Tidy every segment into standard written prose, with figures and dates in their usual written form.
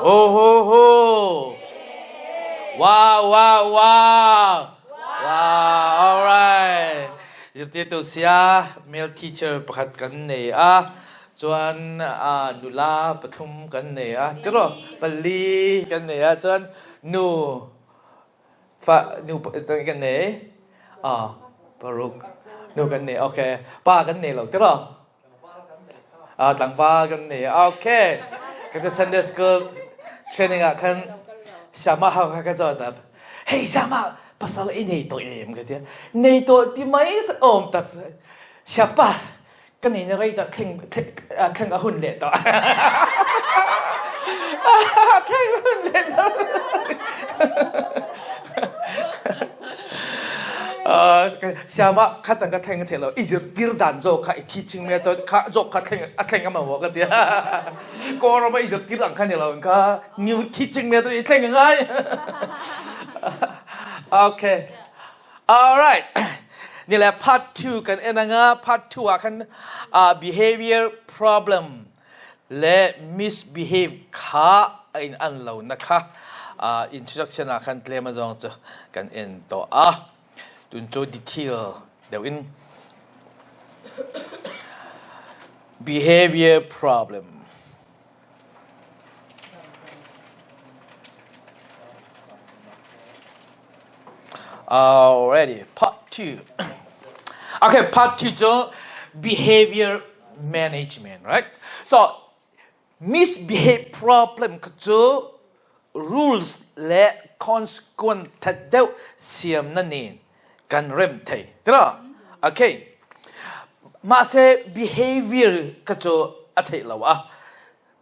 Ho ho ho! Wow wow wow! Wow! Alright. Zirtirtu sia male teacher pakhat kan nei a. Chuan nula pathum kan nei a. Tiraw pali kan nei a. Chuan nu Fa nu kan nei. Ah, paruk. Nu kan nei. Okay. Pa kan nei lo tiraw? Ah, tlangval kan nei. Okay. Ka Sunday school training ah khan Siama hau kha ka zawt a. Hey Siama, pasal i nei tawh em ka tia. Nei tawh ti mai awm tak. Siapa, Ka ni na rei dah thleng thleng a hun leh tawh. Thleng a hun leh tawh. Siama khat ang ka thleng thei lo. I zirtir dan zawk kha i teaching method kha zawk kha thleng a thleng a mamawh ka tia. Kawlram a i zirtir ang kha ni lo kha new teaching method i thleng a ngai. Okay. Alright. Ni le part 2 kan en anga part 2 ah khan uh, behavior problem le misbehave kha a in an lo na kha uh, introduction ah khan tlem azong chu kan en to a tun chu detail deuh in behavior problem Alrighty, part 2. Okay, part 2 cu behavior management, right? So, misbehave problem kha cu rules le consequence that deuh siam na nen kan rem thei. Tira? Okay. Mah se behavior kha cu a theih lo a.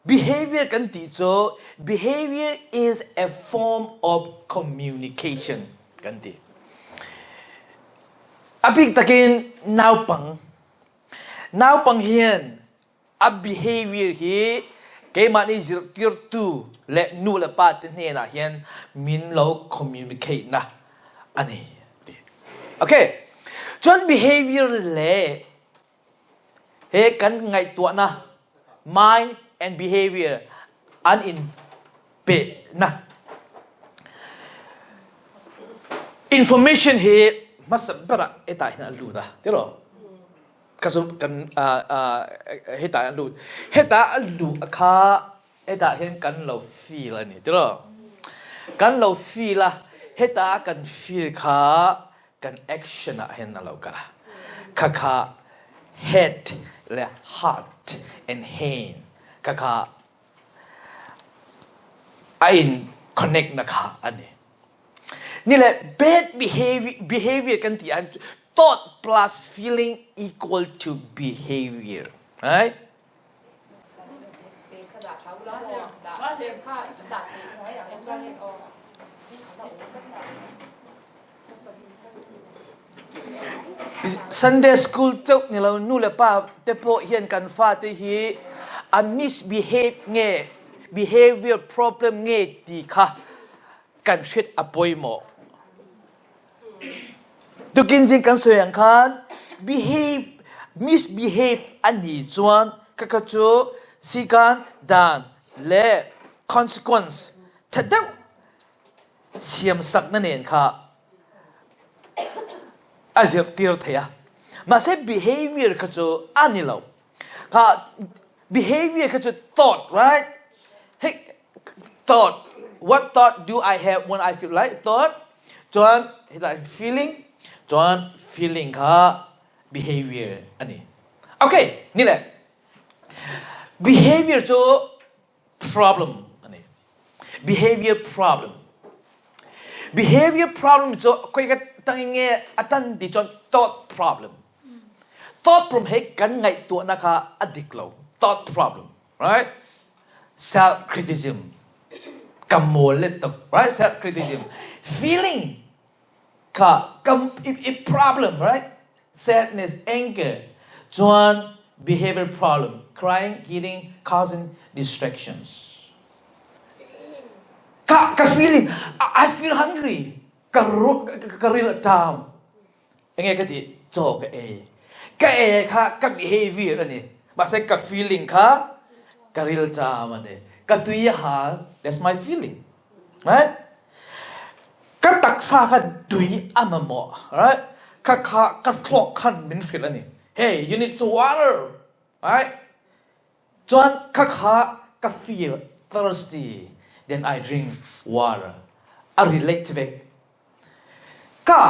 Behavior kan ti cu behavior is a form of communication kan ti. A bik takin naupang. Naupang hian a behavior hi keimah nih zirtirtu le nu le pa te hnenah hian min lo communicate na ani ti. Okay. Cun behavior le He kan ngaihtuahnak mind and behavior an in pehnak. Information hi hmasa ber ah heta hin an lut a tiraw? Ka zum kan heta an lut. Heta an luh kha heta hin kan lo feel ani tiraw? Kan lo feel a heta kan feel kha kan action ah hin a lo kal a. Khakha head le heart and hand khakha a in connect na kha ani. Ni le bad behavior, behavior kan ti an thought plus feeling equal to behavior. Right? Sunday school chauh ni lo nu le pa te pawh hian kan fate hi a misbehave nge behavior problem nge ti kha kan hriat a pawimawh. Tukin zing kan sawi ang khan behave misbehave ani chuan khakha cu sikan dan le consequence ṭha deuh siamsak na nen kha a zirtir thei a. Mahse behavior kha cu a ni lo. Kha behavior kha cu thought, right? Hey, thought. What thought do I have when I feel like thought? Chuan hita feeling, chuan feeling kha behavior ani. Okay, ni le. Behavior cu problem ani. Behavior problem. Behavior problem cu koi ka tang nge atan ti chuan thought problem. Thought problem he kan ngaihtuahnak kha a dik lo. Thought problem, right? Self criticism. Ka mawl le tuk, right? Self criticism. Feeling kha kam i problem, right? Sadness, anger. Chuan behavior problem, crying, hitting, causing distractions. Ka ka feeling I feel hungry. Ka ka ril a ṭam. Enge ka ti chaw ka ei. Ka e kha ka behavior ani. Mahse ka feeling kha ka ril ṭam ani. Ka tui a hal. That's my feeling. Right? Ka taksa kha tui a mamawh. Right? Kha kha ka thluak khan min hrilh a ni. Hey, you need some water. Right? Chuan kha kha ka feel thirsty. Then I drink water. A relate vek. Ka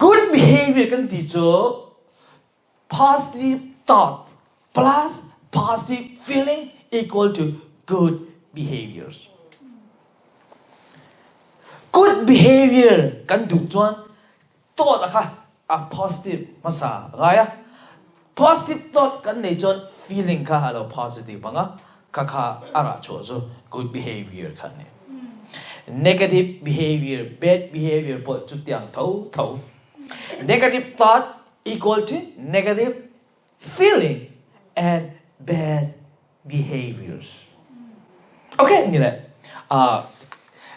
good behavior kan ti cu positive thought plus positive feeling equal to good behaviors. Good behavior kan duh chuan thought a kha a positive hmasa ngai a. Positive thought kan nei chuan feeling kha a lo positive anga kha kha a rah chuah chu good behavior kha ni. Negative behavior, bad behavior pawh chu tiang tho tho. Negative thought equal to negative feeling and bad behaviors. Okay, ni le.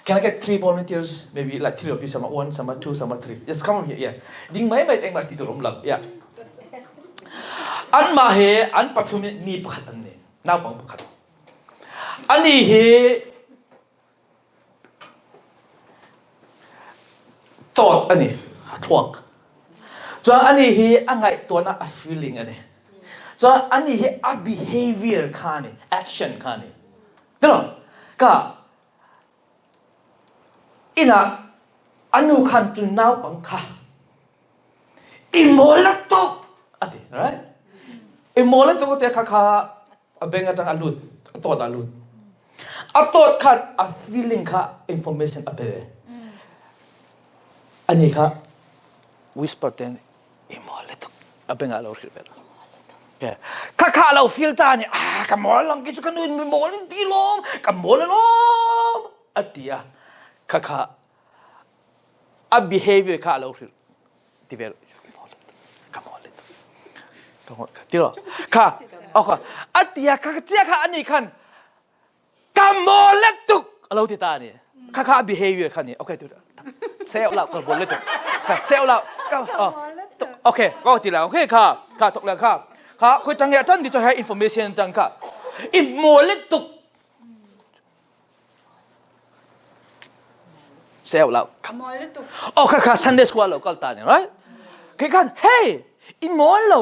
Can I get three volunteers? Maybe like three of you, sama one, sama two, sama three. Just come over here. Yeah. Ding mai mai engmah ti tur um lo. Yeah. An mah he an pathum mi pakhat an ni. Naupang pakhat. Ani hi Thought a ni, a thluak. Cun anih hi a ngaihtuahnak a feeling a ni. Cun anih hi a behavior kha a ni, action kha a ni. Tilo, ka inn ah a nu khan cun naupang kha i mawl na tuk a ti, right? I mawl na tuk te kha kha a beng atang a lut a tawt a lut a tawt khan a feeling kha information a pe ani kha whisper ten i mawl le tuk a beng ah lo hrilh ve kha kha lo feel ta ni ah ka mawl lang ki chu ka nun mi mawl in ti lom ka mawl lom a ti a kha kha a behavior kha lo hrilh ti ve ka mawl le ka mawl ka ti ro kha okay a tia kha chia kha ani khan ka mawl le tuk alo ti ta ni kha kha behavior kha ni okay tu say out loud ka mawl le tuk say out loud ka okay ko ti la okay kha kha tok la kha kha khoi tang ya tan di cho ha information tang kha i mawl le tuk Say out loud. Oh, kha kha Sunday school lo kal ta ni, right? Khi khan, hey, i mawl lo.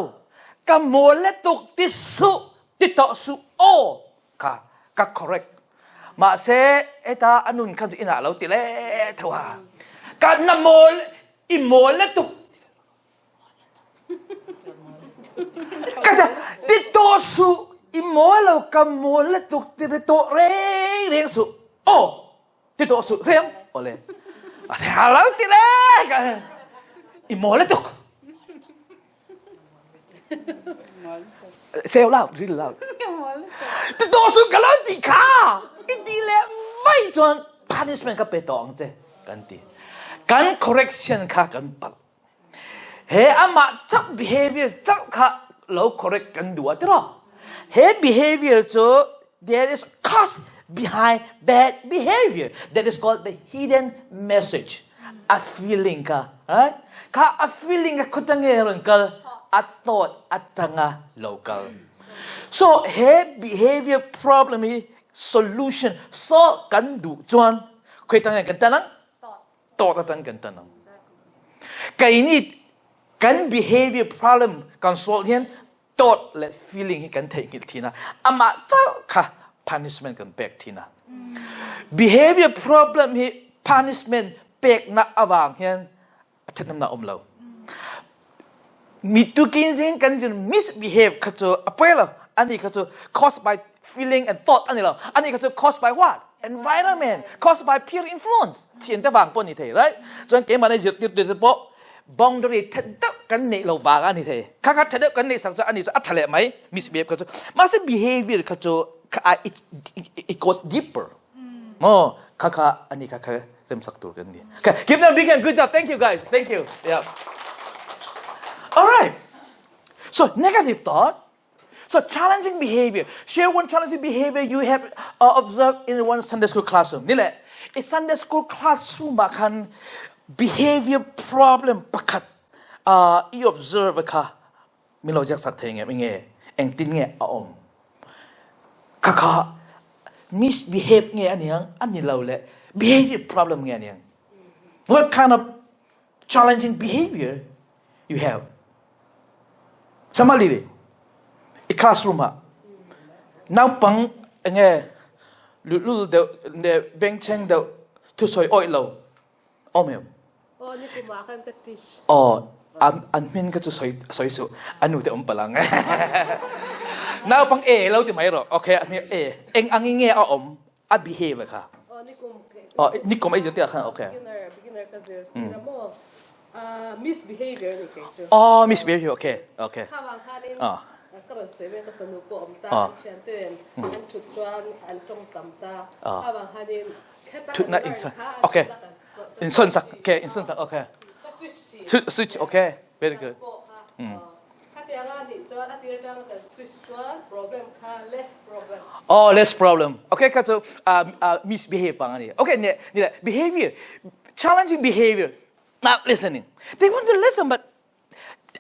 Ka mawl le tuk ti su, ti to su o. Kha, ka correct. Ma se eta anun khan ina lo ti le thawa. Ka na mawl, i mawl le tuk. Ka ti ti to su i mawl lo ka mawl le tuk ti ti to reng reng su. Oh, ti to su reng. Ole. A lo ti le. I mawl le tuk. Say out loud, read loud. Ti to su ka lo ti kha. I ti le vai chuan punishment ka pe to ang che kan ti. Kan correction kha kan palh. He amah chauh behavior chauh kha lo correct kan duh ah tiraw? He behavior cu there is cause behind bad behavior that is called the hidden message. A feeling kha, right? Kha a feeling kha khutange ron kal a thought atanga lo kal. So he behavior problem hi solution so kan duh chuan khoi tang kan tanang tawt atan kan tan ang. Kei nih kan behavior problem kan solve hian thought le feeling hi kan theihngilh thina. Amah chauh kha punishment kan pek thina. Behavior problem hi punishment peknak awang hian a ṭhatnemnak um lo. Mi tukin zing kan zin misbehave kha cu a poi lo. Ani kha cu caused by feeling and thought ani lo. Ani kha cu caused by what? Environment, caused by peer influence. Thian te vang pawh ni thei, right? Chuan keimah nih zirtir tu te pawh boundary that deuh kan neih lo vang ani thei. Kha kha that deuh kan neih sak cu ani cu a tha leh mai misbehave kha cu. Mahse behavior kha cu it, it goes deeper. Mo kha kha ani kha kha remsak tur kan ni. Okay, give them a big hand. Good job. Thank you guys. Thank you. Yeah. All right. So negative thought. So challenging behavior. Share one challenging behavior you have uh, observed in one Sunday school classroom. Nile, a Sunday school classroom ah khan behavior problem pakhat uh, i observe kha milo jak sak thei nge nge engtin nge a om. Khakha misbehave nge aniang ani lo le behavior problem nge aniang. What kind of challenging behavior you have? Sama li i classroom ah naupang enge lulul deuh ne bengchheng deuh thusawi awih lo awm em? Aw ni kum ah khan ka teach. Aw an an hmin ka chu soi soi su anu te um palang. Naupang e lo ti mai ro. Okay, a e eng angi nge a om a behave kha. Aw ni kum Oh ni kum ai te khan okay. Beginner beginner ka zir tira mo. Misbehavior ni kei chu. Oh misbehavior okay okay. Kha wang khanin ka rawn sawi ve ka fanu pawh awm ta an thian ten an thut chuan an tawng tam ta kha wang khanin Thutna in okay in son sak okay in son sak okay switch okay very good. Oh, less problem. Okay, ka chu misbehave ang ani. Okay, ne ni behavior, challenging behavior, not listening. They want to listen, but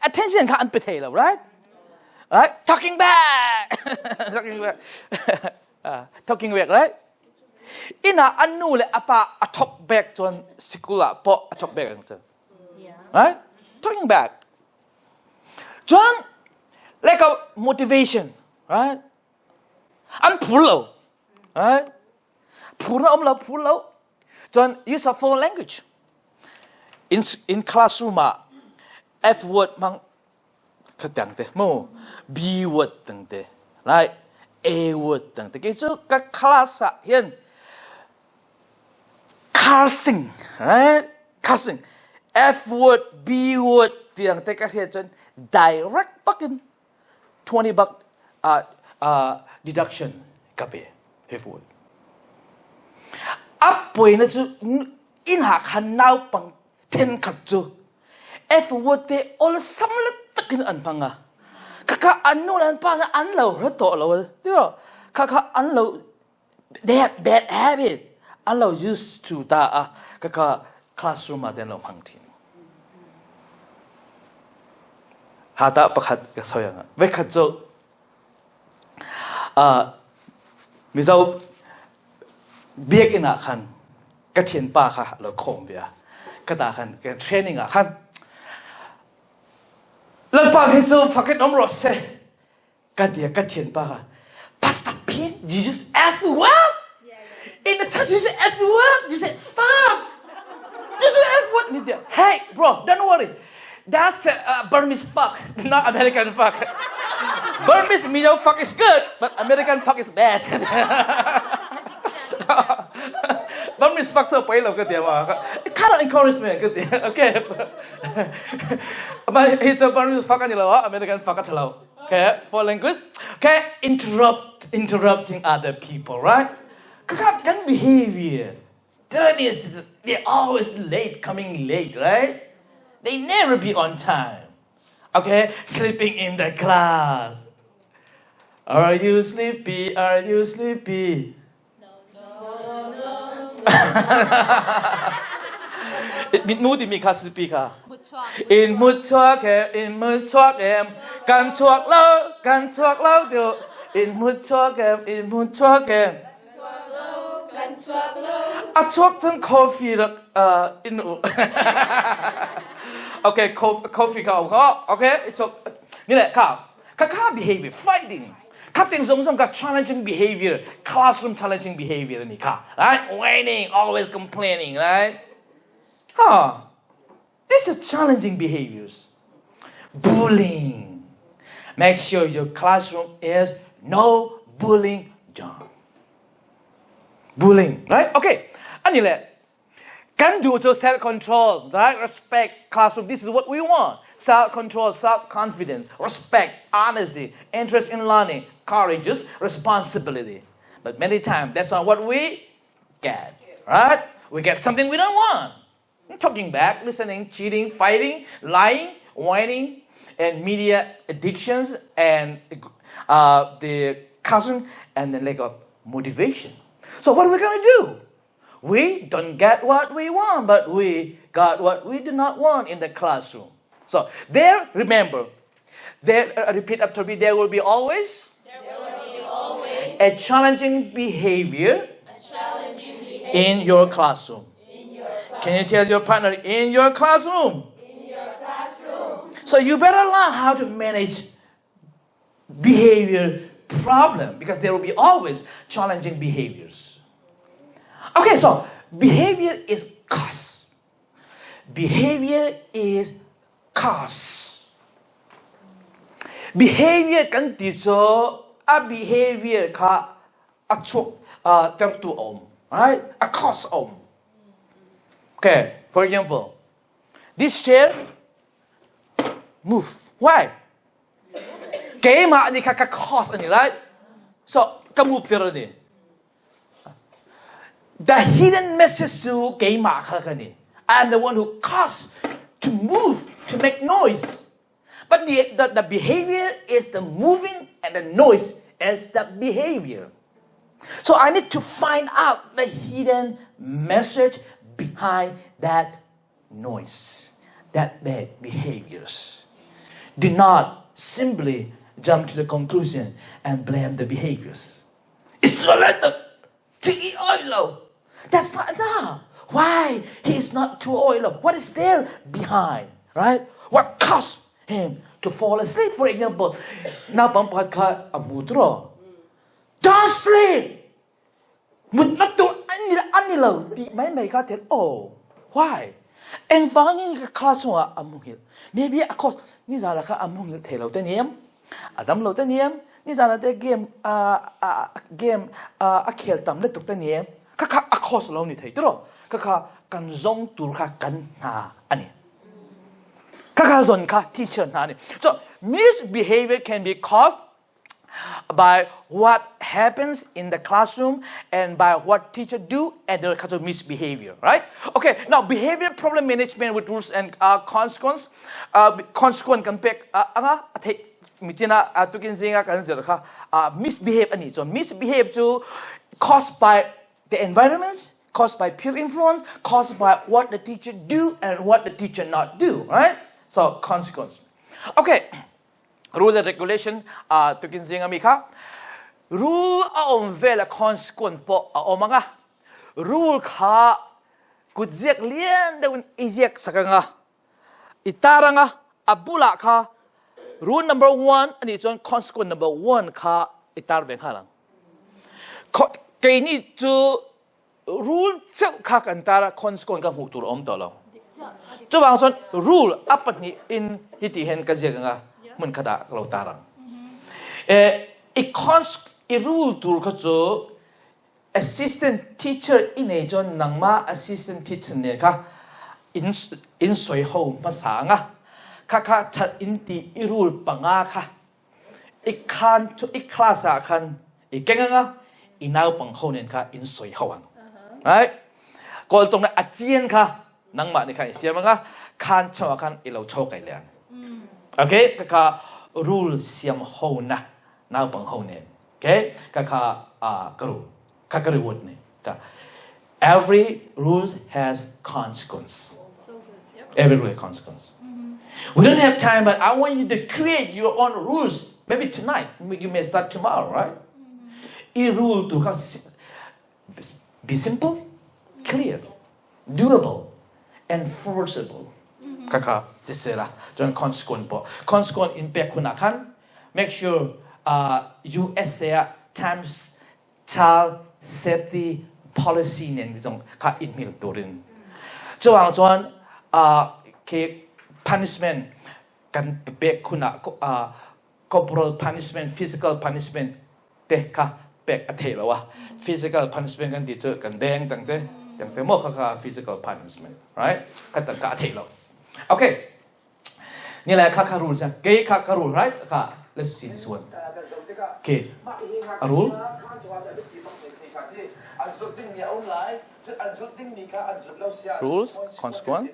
attention kha an pe thei lo, right? Right? Talking back. Talking back. Talking back, right? Ina anu le apa a talk back chuan sikul ah pawh a talk back ang chu. Right? Talking back. Chuan like a motivation, right? An phur lo, right? Phur na om lo, phur lo. Chuan use of foreign language. In in classroom ah F word hmang khatiang te mo B word tang te right A word tang te kei chu ka class ah hian cursing right cursing F word B word tiang te ka hriat chuan direct bakin 20 buck deduction ka pe F word a poina chu in ha khan naupang thenkhat chu F word te awlsam le takin an hmang a khakha an nu le an pa an lo hre tawh lo tiraw khakha an lo they have bad habit an lo used to ta a khakha classroom ah te an lo hmang thin ha ta pakhat ka soi anga vekhat chu Mizo biakinn ah khan ka thianpa kha lo khawm ve a ka ta khan ka training ah khan Lalpa hi cu fakin um rawh seh ka ti ka thianpa kha Pastor Pete you just F word in the church you say F word you say fuck you say F word hey bro don't worry That's Burmese fuck, not American fuck. Burmese Mizo fuck is good, but American fuck is bad. Burmese fuck cu poi lo ka ti ma. It kind of encouragement ka ti. Okay. But hi cu Burmese fuck ani lo American fuck a thalo. Okay, for language. Okay, interrupt interrupting other people, right? Kaka kan behavior. That is, they're always late, coming late, right? They never be on time. Okay, sleeping in the class. Are you sleepy? Are you sleepy? No, no, no, no. Mitmu timi kha sleepy kha. In mut chuak em, in mut chuak em, kan chuak lo, kan chuak lo tiu. In mut chuak em, in mut chuak em. A chuak cun coffee rak in u. Okay, coffee kha um kha. Okay, it's okay. Ni le kha. Kha kha behavior fighting. Kha ting zong zong ka challenging behavior, classroom challenging behavior ni kha. Right? Whining, always complaining, right? Huh. This is challenging behaviors. Bullying. Make sure your classroom is no bullying zone. Bullying, right? Okay. Ani le, kan duh cu self-control, right? Respect, classroom. This is what we want. Self-control, self-confidence, respect, honesty, interest in learning, courageous, responsibility. But many times that's not what we get, right? We get something we don't want. Talking back, listening, cheating, fighting, lying, whining, and media addictions, and the cousin, and the lack of motivation. So what are we going to do? We don't get what we want, but we got what we do not want in the classroom. So there, remember, there, repeat after me, there will be always, there will be always. A challenging behavior in your classroom. Can you tell your partner in your classroom? So you better learn how to manage behavior problem because there will be always challenging behaviors. Okay, so behavior is cause. Behavior is cause. Behavior kan ti cu a behavior kha a chuak tertu a um, right? A cause a um. Okay, for example, this chair move. Why? Keimah nih kha ka cause ani, right? So ka move tir ani. The hidden message cu keimah kha ka ni. I am the one who caused to move, to make noise. But the behavior is the moving and the noise is the behavior. So I need to find out the hidden message behind that noise, that bad behaviors. Do not simply jump to the conclusion and blame the behaviors. It's oil. That's not enough. Why he is not too oil? What is there behind? Right? What caused him to fall asleep? For example, naupang pakhat kha a mu tro. Don't sleep. Mut na tur ani ani lo ti mai mai kha thel oh why? Engvangin ka kha chungah a muhil. Maybe a cause ni zara kha a muhil thei lo te niam. A dam lo te niam. Ni zana te game a game a khel tam le tuk te niam. Kha kha a cause lo ni thei tro. Kha kha kan zong tur kha kan hna ani. Kha kha zon kha teacher hna ni. So misbehavior can be caused by what happens in the classroom and by what teacher do and the kind of misbehavior, right? Okay, now behavior problem management with rules and consequence. Consequence kan pek anga thei mitina tukin zinga kan zir kha misbehave ani so misbehave chu caused by the environments, caused by peer influence, caused by what the teacher do and what the teacher not do, right? So consequence. Okay, rule and regulation tukin zing ami kha rule a om vel a consequence pawh a awm anga rule kha kutziak lian deuhin i ziak sak anga i tar anga a bulah kha rule number one ani chuan consequence number one kha i tar ve nghal ang keini chu rule cheuh kha kan tar a consequence ka hmuh tur a awm tawh lo chuvang chuan rule a pahnih in hi ti hian ka ziak anga hmun khatah ka lo tar ang e i cons i rule tur kha chu assistant teacher i nei chuan nangma assistant teacher nen kha in in soi ho hmasa anga kha kha that in ti i rule panga kha I khan chu i class ah khan i keng anga i naupang ho nen kha in sawi ho ang. Right? Kawl tong na a chian kha nangmah nih khan i siam anga khan chho ah khan i lo cho kai le ang. Okay? Ka kha rule siam ho na naupang ho nen. Okay? Ka kha ka rule. Ka ka reward ni. Ka every rule has consequence. Every rule has consequence. We don't have time, but I want you to create your own rules. Maybe tonight, you may start tomorrow, right? I rule to be simple, clear, doable, enforceable. Kaka, sisela, chuan consequence po. Consequence in pek hunah khan, make sure USA times child safety policy nen zong kha in hmil turin chuwang chuan khi punishment kan pek khuna corporal punishment physical punishment te kha pek a thei lo a physical punishment kan ti chu kan deng tang te tang te mo kha kha physical punishment right kha tang ka thei lo okay Ni le kha kha rule cha ke kha ka rule right kha let's see this one okay a rule rules consequence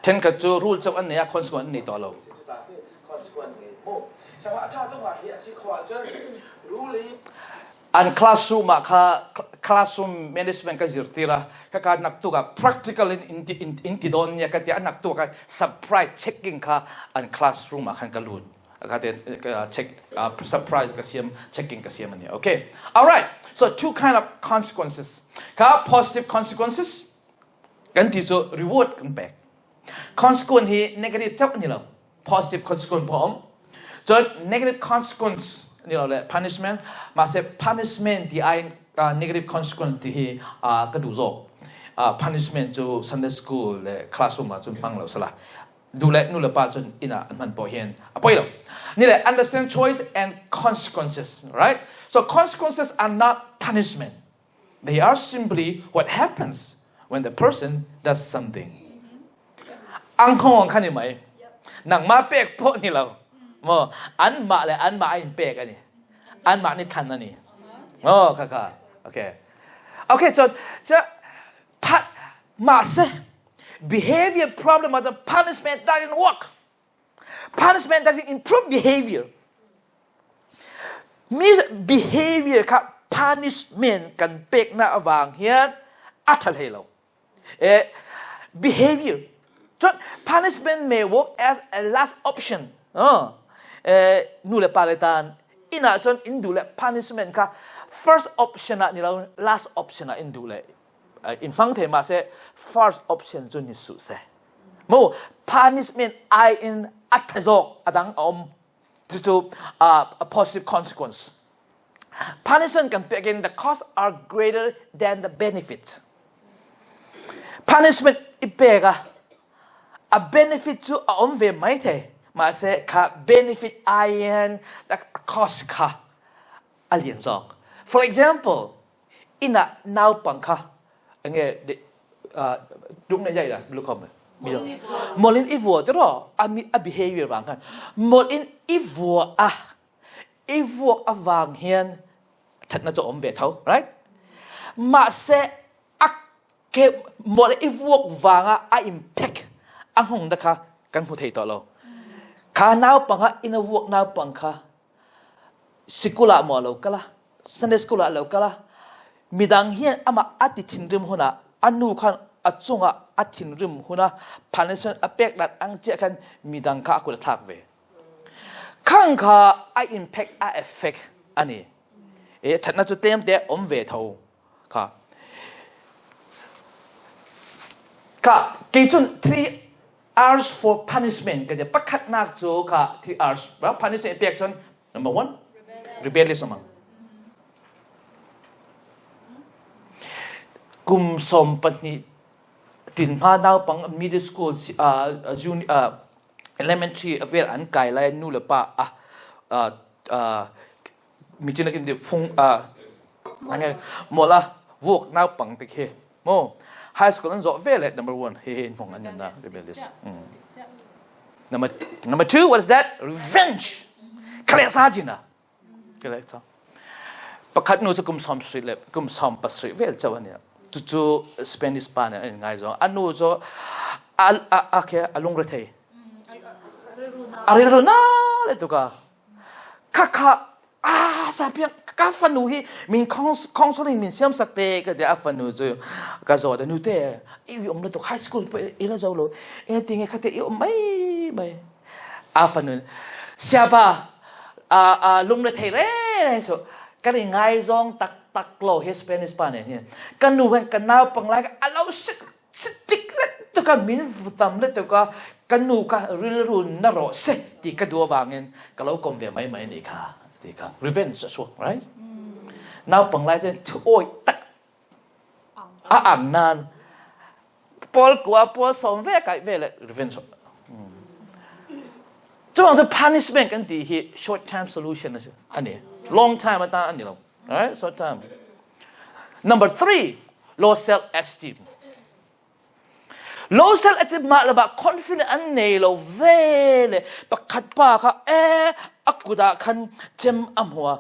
then khat cu rule chok an nei a consequence an nei to lo An classroom ah kha classroom management ka zirtir a, ka ka naktuk ah practical in in ti in, in ti dawn nia ka ti a naktuk ah surprise checking kha an classroom ah khan ka lut. Ka te check surprise ka siam checking ka siam ani. Okay. All right. So two kind of consequences. Kha positive consequences kan ti cu reward kan pek. Consequence hi negative chauh ani lo. Positive consequence pawh a um. Cun negative consequence ni lo le punishment mahse punishment ti ai negative consequence ti hi ka duh zawk. Punishment cu Sunday school le classroom ah cun hmang lo sala. Du le nu le pa cun inn ah an hman pawh hin a poi lo. Ni le understand choice and consequences, right? So consequences are not punishment. They are simply what happens when the person does something. Ang khong khan i mai. Nangmah pek pawh ni lo. Mo an mah le an mah in pek ani. An mah ni than ani. Oh kha kha. Okay. Okay, so cha pa ma se behavior problem of the punishment doesn't work. Punishment doesn't improve behavior. Mi behavior kha punishment kan peknak avang hian a ṭha hlei lo. Eh, behavior. Cun punishment may work as a last option. Oh. Eh, nu le pa le tan inn ah cun in duh le punishment kha first option ah ni lo last option ah in duh le in hmang the ma se first option cu ni su se. Mu punishment ai in a ṭha zawk a dang a um. Cucu a positive consequence. Punishment kan pek in the costs are greater than the benefit. Punishment i pek a a benefit cu a um ve mai thei. Mahse kha benefit ai in the cost kha a lian zawk. For example, inn ah naupang kha nge tung ne jai da lukhom molin i vua te ro ami a behavior wang khan molin i vua a i vuak awang hian thatna cho om ve tho right ma se a ke mol i vuak wanga a impact a hung da kha kan hmu thei to lo kha naupang a ina vuak naupang kha Sikul ah maw a lo kal a, Sunday school ah a lo kal a, midang hian amah a ti thinrim hunah a nu khan a cungah a thinrim huna punishment a pek dat ang chiah khan midang kha a kut a thlak ve. Khang kha a impact a effect ani. E thatna chu tlem te om ve tho kha. Kha kei cun 3 R's for punishment ka ti pakhatnak cu kha 3 R's well, punishment pek cun number one rebellious amang kum som pahnih tin hma naupang middle school uh, junior uh, elementary vel an kai lai nu le pa a uh, uh, mi chin kin fung a ange mola vuak naupang te khi mo high school an zawh ve le number one he he hmong an na rebellious number number two what is that revenge kale sa jina kale sa pakhat nu chu kum som sri le kum som pasri vel chaw ania chu chu Spanish pa ne an ngai zo anu zo a a ke alung re thei a rilru na le tu ka Khakha ah sapiang ka fanu hi min counseling min siam sak te ka ti a fanu cu ka zaw da nu te i um le tuk high school pa i la zo lo e ti nge khate i um mai mai a fanu siapa a a lung le thei re so kan i ngai zong tak tak lo hi Spanish pa ne hi kan nu hen kan nau pang lai a lo sik Chitik le tuka min tam le tuka ka nu ka rilru na rawh se ti ka duh awangin ka lo kom ve mai mai ni kha ti kha revenge a chuak right naupang lai chuan thu awi tak a ang nan pawl kua pawl sawm ve kai ve le revenge chuang chu punishment kan ti hi short term solution a si ani long time atan ani lo Right? Short term. Number three, low self esteem. Low self esteem mah le bah confident an nei lo ve le pakhat pa kha e a kut ah khan chem a hmua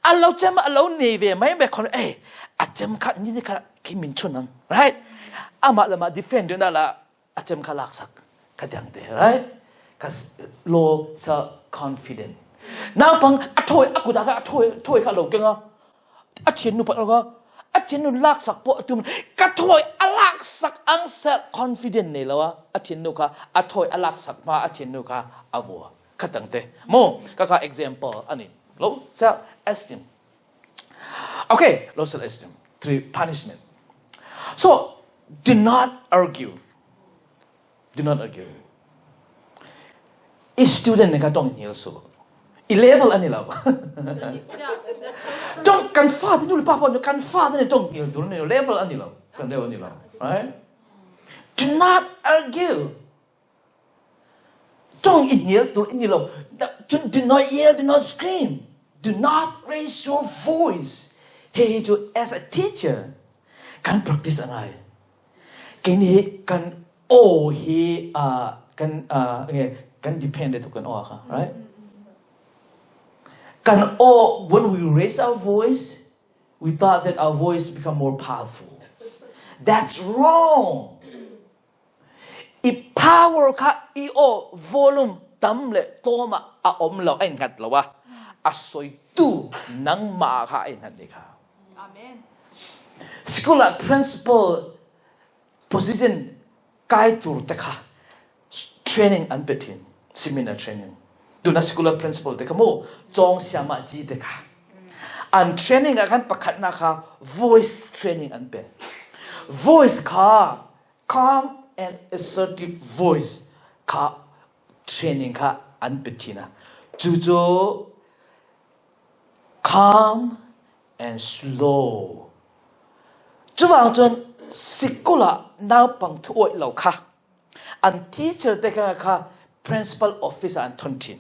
a lo chem a lo nei ve mai mai khon e a chem kha ni ni kha khi min chun ang right amah le mah defend na la a chem kha lak sak kha tiang te right ka low self confident naupang a thoi a kut ah kha a thoi thoi kha lo keng a thiannu pakhat kha a thiannu laksak pawh a tum ka thawi a laksak ang self confident nei lo a a thiannu kha a thawi a laksak hma a thiannu kha a vua khatang te mo ka kha example ani low self esteem okay low self esteem three punishment so do not argue Do not argue. I student ne ka tong hnial su. I level ani lo. Tong kan fa te nu le pa pon kan fa te ne tong hnial tur ni level ani lo. Kan level ani lo. Right? Do not argue. Tong i hnial tur ini lo. Do not yell, do not scream. Do not raise your voice. Hey, chu as a teacher, kan practice angai. Keini hi kan aw hi kan nge kan depend tuk kan aw kha right kan aw when we raise our voice we thought that our voice become more powerful that's wrong i power kha i aw volume tam le tlawm ah a om lo ai ngat lo a a soitu nangmah kha ai ngat ni kha Amen. School ah principal position kai tur te kha training an pe thin seminar training tuna school ah principal te kha mu chong siama ji te kha an training ah khan pakhat na kha voice training an pe voice kha calm and assertive voice kha training kha an pe thin a cu cu calm and slow. Chuvang cun sikul ah naupang thu awih lo kha an teacher te kha kha principal office ah an thon thin.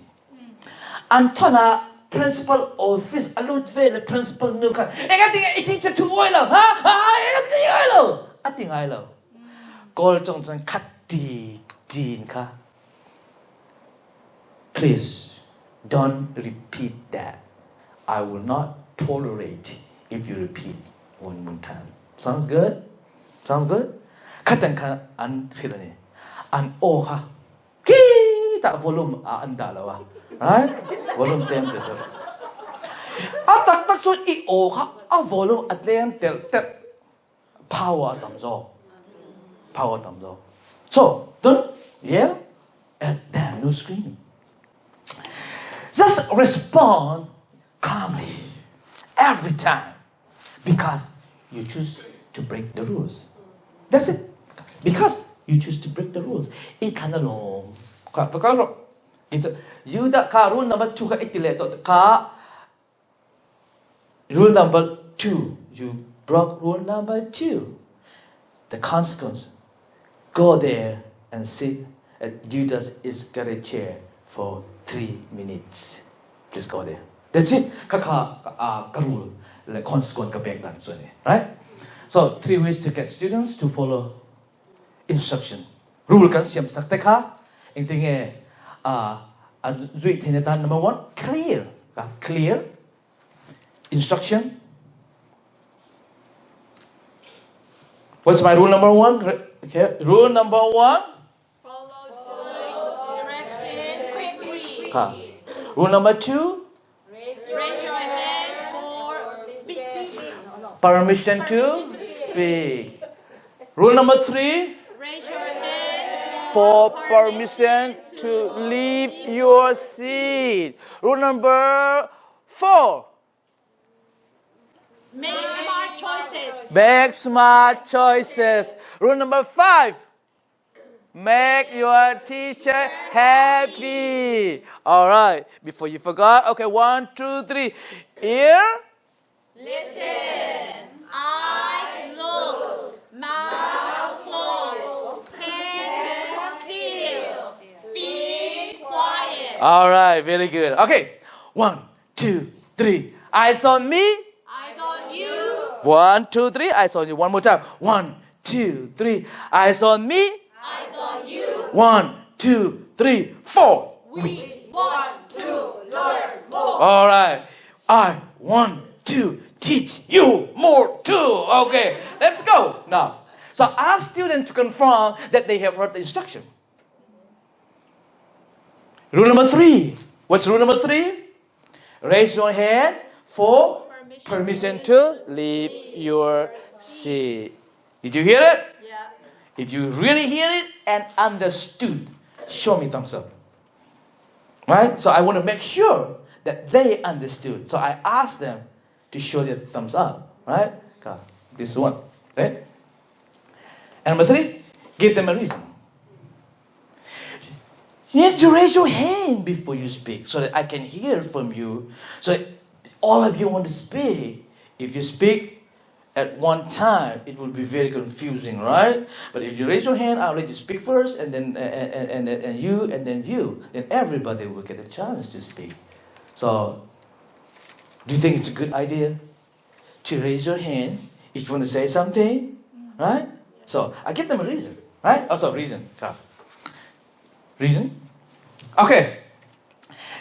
An thon ah principal office a lut ve le principal nu kha enga tinge i teacher thu awih lo ha ha enga tinge i awih lo a ti ngai lo. Kawl cung cun khat ti tin kha Please don't repeat that. I will not tolerate if you repeat one more time. Sounds good? Sounds good? Khatan kha an hrilh ani. An aw kha ki ta volume a an dah lo a. Right? Volume tlem te chu. A tak tak chu i aw kha a volume a tlem tel tel power a tam zawk power a tam zawk so don't yell at them no screaming just respond calmly every time because you choose to break the rules that's it because you choose to break the rules i than along ka ka ro you da ka rule number 2 ka itile to ka Rule number 2, you broke rule number 2. The consequence, go there and sit at Judas Iscariot chair for 3 minutes. Please go there. That's it. Kha kha ka rule le consequence ka pek dan chu ni. Right? So, 3 ways to get students to follow instruction. Rule kan siam sak te kha engtinge a zui thein atan number 1 clear ka clear instruction What's my rule number 1? Okay, rule number 1 Follow direction quickly. Ka. Rule number 2 Raise your hands for speak. Permission to speak. Rule number 3 Raise your hands for permission to leave your seat. Rule number 4 Make smart choices. Make smart choices. Rule number 5 Make your teacher happy. All right. Before you forgot, okay, 1, 2, 3. Ear. Listen. Eyes look. Mouth closed. Hands still. Feet quiet. All right. Very good. Okay. 1, 2, 3. Eyes on me. Eyes on you. 1, 2, 3. Eyes on you. One more time. 1, 2, 3. Eyes on me. Eyes on you. 1, 2, 3, 4. We want to learn more. All right. I want to teach you more too. Okay, let's go now. So ask students to confirm that they have heard the instruction. Rule number 3. What's rule number 3? Raise your hand for Permission to leave your seat. Did you hear it? Yeah. If you really hear it and understood, show me thumbs up. Right? So I want to make sure that they understood. So I asked them to show their thumbs up. Right? This one. Okay? And number 3, give them a reason. You need to raise your hand before you speak so that I can hear from you. So all of you want to speak. If you speak at one time, it will be very confusing, right? But if you raise your hand, I'll let you speak first, and then and you, and then you. Then everybody will get a chance to speak. So, do you think it's a good idea to raise your hand if you want to say something, right? So I give them a reason, right? Also reason. Reason. Okay.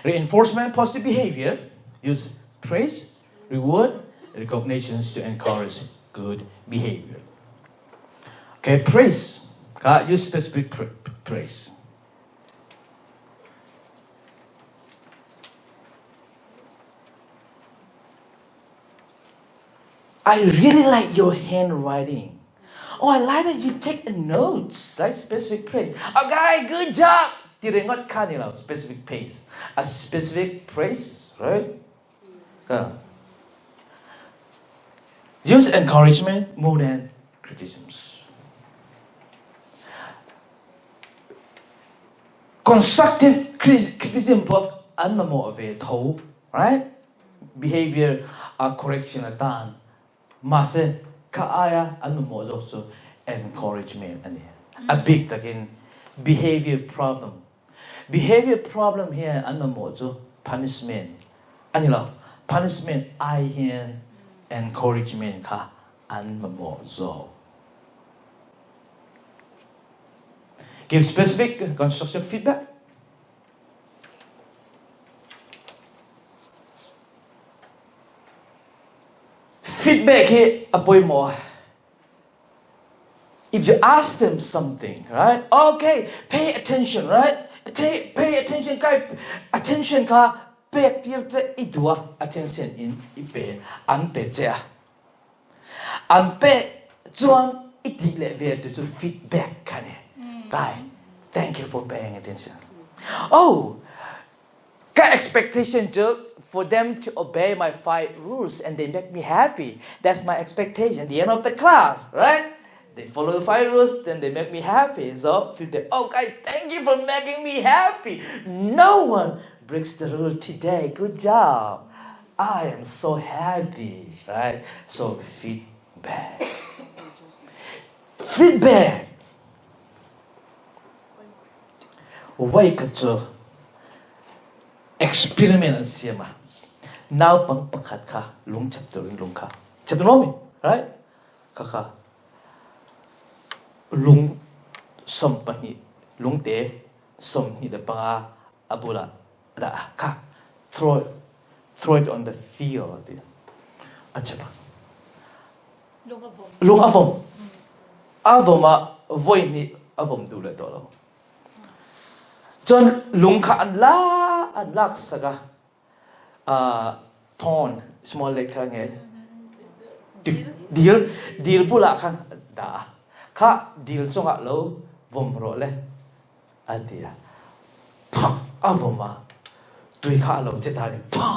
Reinforcement positive behavior. Use praise, reward, recognitions to encourage good behavior. Okay, praise. Use specific praise. I really like your handwriting. Oh, I like that you take notes. Like specific praise. Okay, good job. Ti ringawt kha ni lo. Specific praise. A specific praise, right? Ka. Use encouragement more than criticisms. Constructive criticism pawh an mamawh ve tho, right? Behavior a correction atan. Mahse kha aia an mamawh zawk chu encouragement a ni. A bik takin behavior problem. Behavior problem hian an mamawh chu punishment a ni lo. Punishment ai hian encouragement kha an mamawh zawk. Give specific constructive feedback. Feedback hi a pawimawh. If you ask them something, right? Okay, pay attention, right? Pay, pay attention kai attention kha pek tir che i duh a attention in i pe an pe che a. An pe chuan i ti leh ve tu cu feedback kha ni. Kai, thank you for paying attention. Oh, Ka expectation cu for them to obey my 5 rules and they make me happy. That's my expectation. The end of the class, right? They follow the 5 rules, then they make me happy. So feedback, oh guys, thank you for making me happy. No one breaks the rule today. Good job. I am so happy, right? So feedback. Feedback. Voikhat cu experiment an siam ah naupang pakhat kha lung chep turin lung kha chep mi right khakha lung 12 lungte 25 a bulah dah kha throw throw it on the field ti a chep lung a vom a vom ah voi hnih a vom duh le tawh lo cun lung kha an la an lak sak a thorn small lake kha nge dil dil bulah khan dah kha dil cungah lo vom rawh le an ti a thak a vom a tui kha a lo che ta ni pha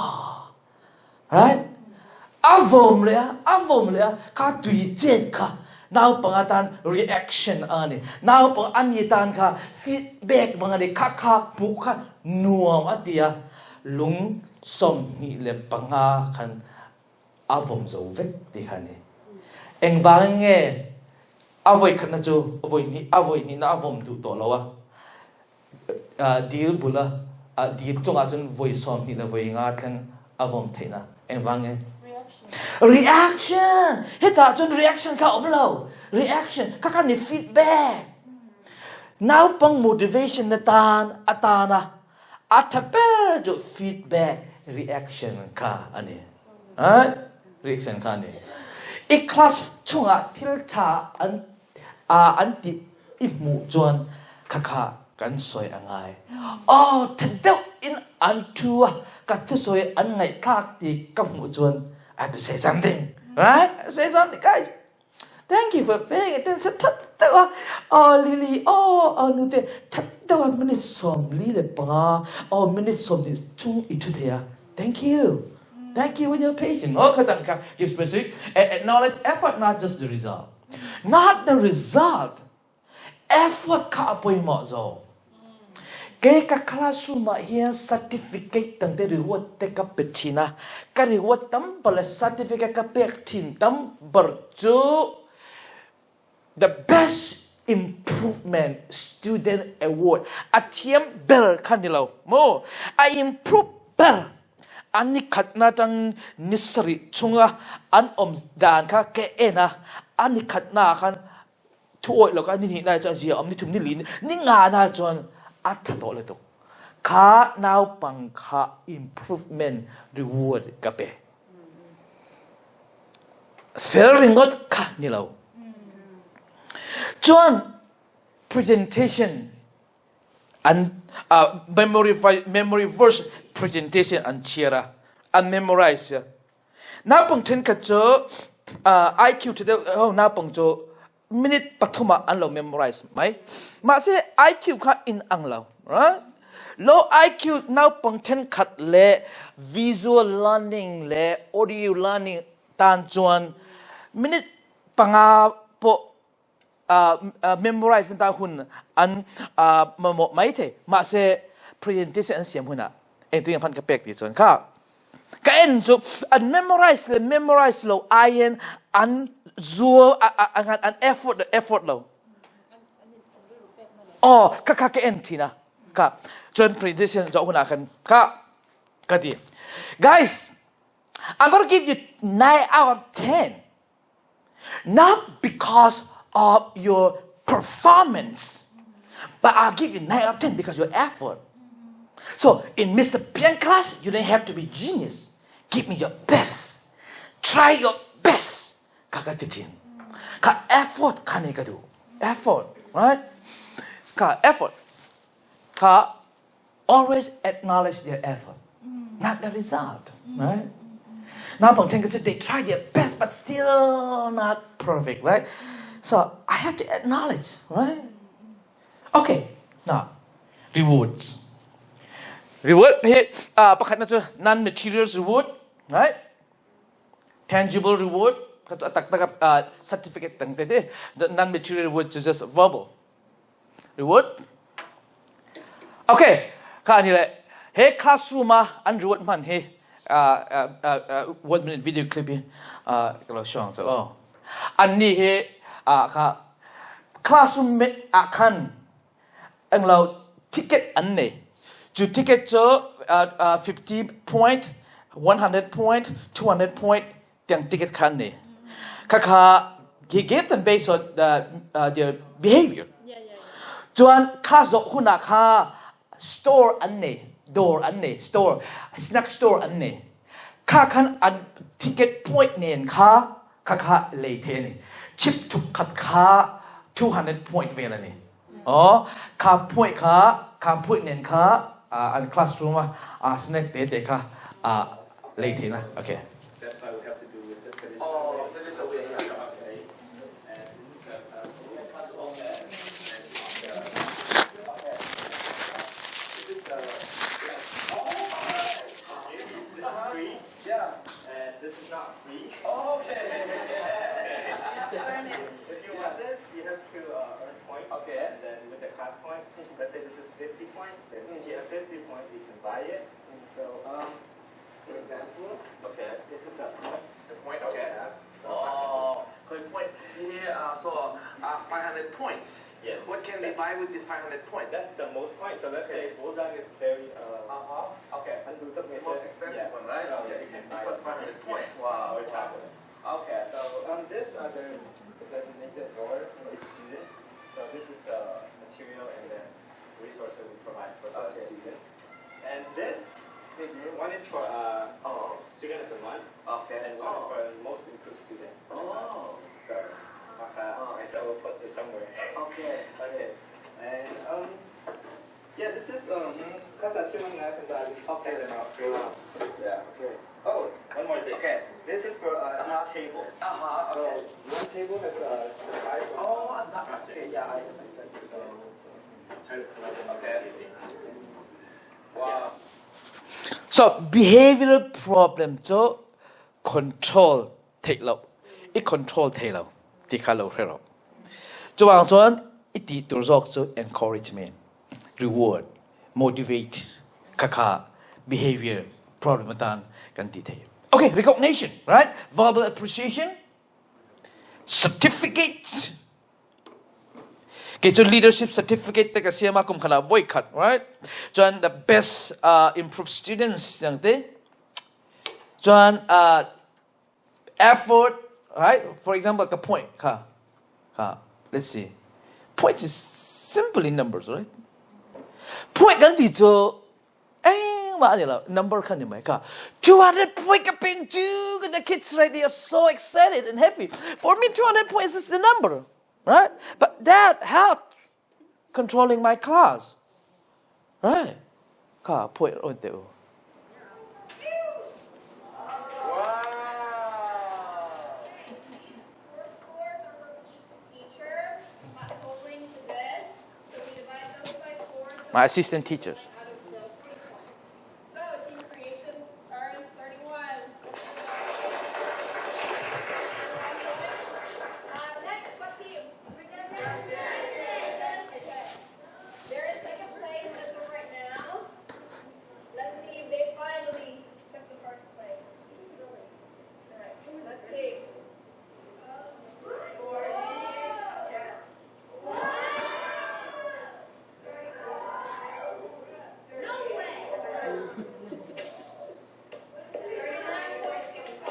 Right? A vom le a, a vom le a, kha tui chet kha naupang atan reaction ani. Naupang ani tan kha feedback bang ani kha kha hmuh kha nuam a tia lung 25 khan a vom zo vek ti kha ni. Engvang nge a voi khat na chu voi ni a voi ni na a vom duh tawh lo a. Dil bula dil cungah cun voi 20 le voi nga thleng a vom theihna engvang nge reaction hita cun reaction kha um lo reaction kha kha ni feedback naupang motivation na tan atana a thaper cu feedback reaction kha ani reaction kha ani i class chungah thil tha an an ti i hmuh chuan khakha kan sawi a ngai. Oh, ṭha deuh in an ṭhu a, ka thusawi an ngaihthlak ti ka hmuh chuan I have to say something, right? Say something, guys. Thank you for paying attention. That deuh oh Lily, oh oh nute, that deuh minute 45, oh minute 20 chung i thu thei a. Thank you. Thank you with your patience. Oh, khatang ka give specific acknowledge effort, not just the result. Not the result. Effort kha a pawimawh zawk. Kei ka classroom ah hian certificate tangte reward te ka pe thin a. Ka reward tam ber le certificate ka pek thin tam ber cu the best improvement student award a thiam ber kha ni lo mu a improve ber an ni khatna tang ni sarih chunga an om dan kha ke en a an ni khatna khan thu awih lo ka ni hnih lai chuan zia awm ni thum ni li ni nga na chuan a tha tawh lutuk kha naupang kha improvement reward ka pe fel ringawt kha ni lo chuan presentation an memory memory verse presentation an chhiar a an memorize a Naupang ṭhenkhat cu IQ ṭha deuh ho naupang cu minute pathum ah an lo memorize mai. Mahse IQ kha in ang lo. Right? Low IQ naupang ṭhenkhat le visual learning le audio learning tan chuan minute 5 pawh memorize ta hun an mamawh mai thei mahse presentation an siam hunah engtin phan ka pek ti chuan kha ka en chu an memorize le memorize lo ai an zual an effort le effort lo oh ka kha ka en thina ka chuan presentation zo hunah khan ka ka ti guys I'm going to give you 9 out of 10 Not because of your performance, but I'll give you 9 out of 10 because your effort. So in Mr. Pian class, you don't have to be genius. Give me your best. Try your best. Ka ka ti thin. Ka effort ka ne ka du. Effort, right? Ka effort. Ka always acknowledge their effort, not the result, right? Naupang ṭhenkhat they try their best but still not perfect, right? So I have to acknowledge, right? Okay, now rewards. Reward hi pakhat na cu non-materials reward, right? Tangible reward, tak tak certificate tang te te. Non-material reward cu just verbal. Reward. Okay, kha ni le he classroom ah an reward hman hi 1 minute video clip hi ka lo shong chu oh an ni hi kha classroom ah khan ang lo ticket an nei cu ticket cu 50 point 100 point 200 point tiang ticket kha an nei. Khakha he gave them based on their behavior. Chuan kha zawh hunah kha store an nei, door an nei, store, snack store an nei. Kha khan an ticket point nen kha kha kha lei the ani. Chip thuk khat kha 200 point vel ani. Oh, kha point kha kha point nen kha an classroom a snack te te kha lei the na. Okay. That's why we have to do with the traditional oh, way. And this is the classroom. This is the this is free. Yeah. And this is not free. Oh, okay. Earn it. If you want this, you have to earn points. Okay. And then with the class point, let's say this is 50 point. Then if you have 50 point, you can buy it. So, for example, Okay. this is the point. The point, okay. Yeah. So Oh, good point. Here, so 500 points. Yes. What can they buy with this 500 points? That's the most point. So let's say Bulldog is very Okay. the most expensive one, right? So Okay. you can It buy costs 500 points. Yes. Wow. Or chocolate. Okay. So this are the designated drawer for each student. So this is the material and the resource that we provide for the Okay. student. And this one is for Oh. student of the month, Okay. and one is for most improved student. For the class. Oh. So I said we'll post it somewhere. Okay. Okay. And yeah, this is because I just okay. them out. Yeah. Okay. Oh, one more thing. Okay. This is So behavioral problem cu control theih lo i control thei lo ti kha lo hre ro. Cuwang cun i ti tur zawk cu encouragement, reward, motivate khakha behavior problem atan kan ti thei. Okay, recognition, right? Verbal appreciation, certificates. Kei cu leadership certificate te ka siam ah kum khat ah voi khat, right? Cun the best improved students tiang te. Cun effort, right? For example, ka point kha kha let's see. Points is simple in numbers, right? Point kan ti cu engmah ani lo number khan ni mai ka 200 point ka ping cu the kids right they are so excited and happy for me 200 points is the number right but that helped controlling my class right ka point on te u My assistant teachers. So, team creation earns 31. Next, what team? Okay. They're in second place as of right now. Let's see if they finally took the first place. All right, let's see. No way. 39.25.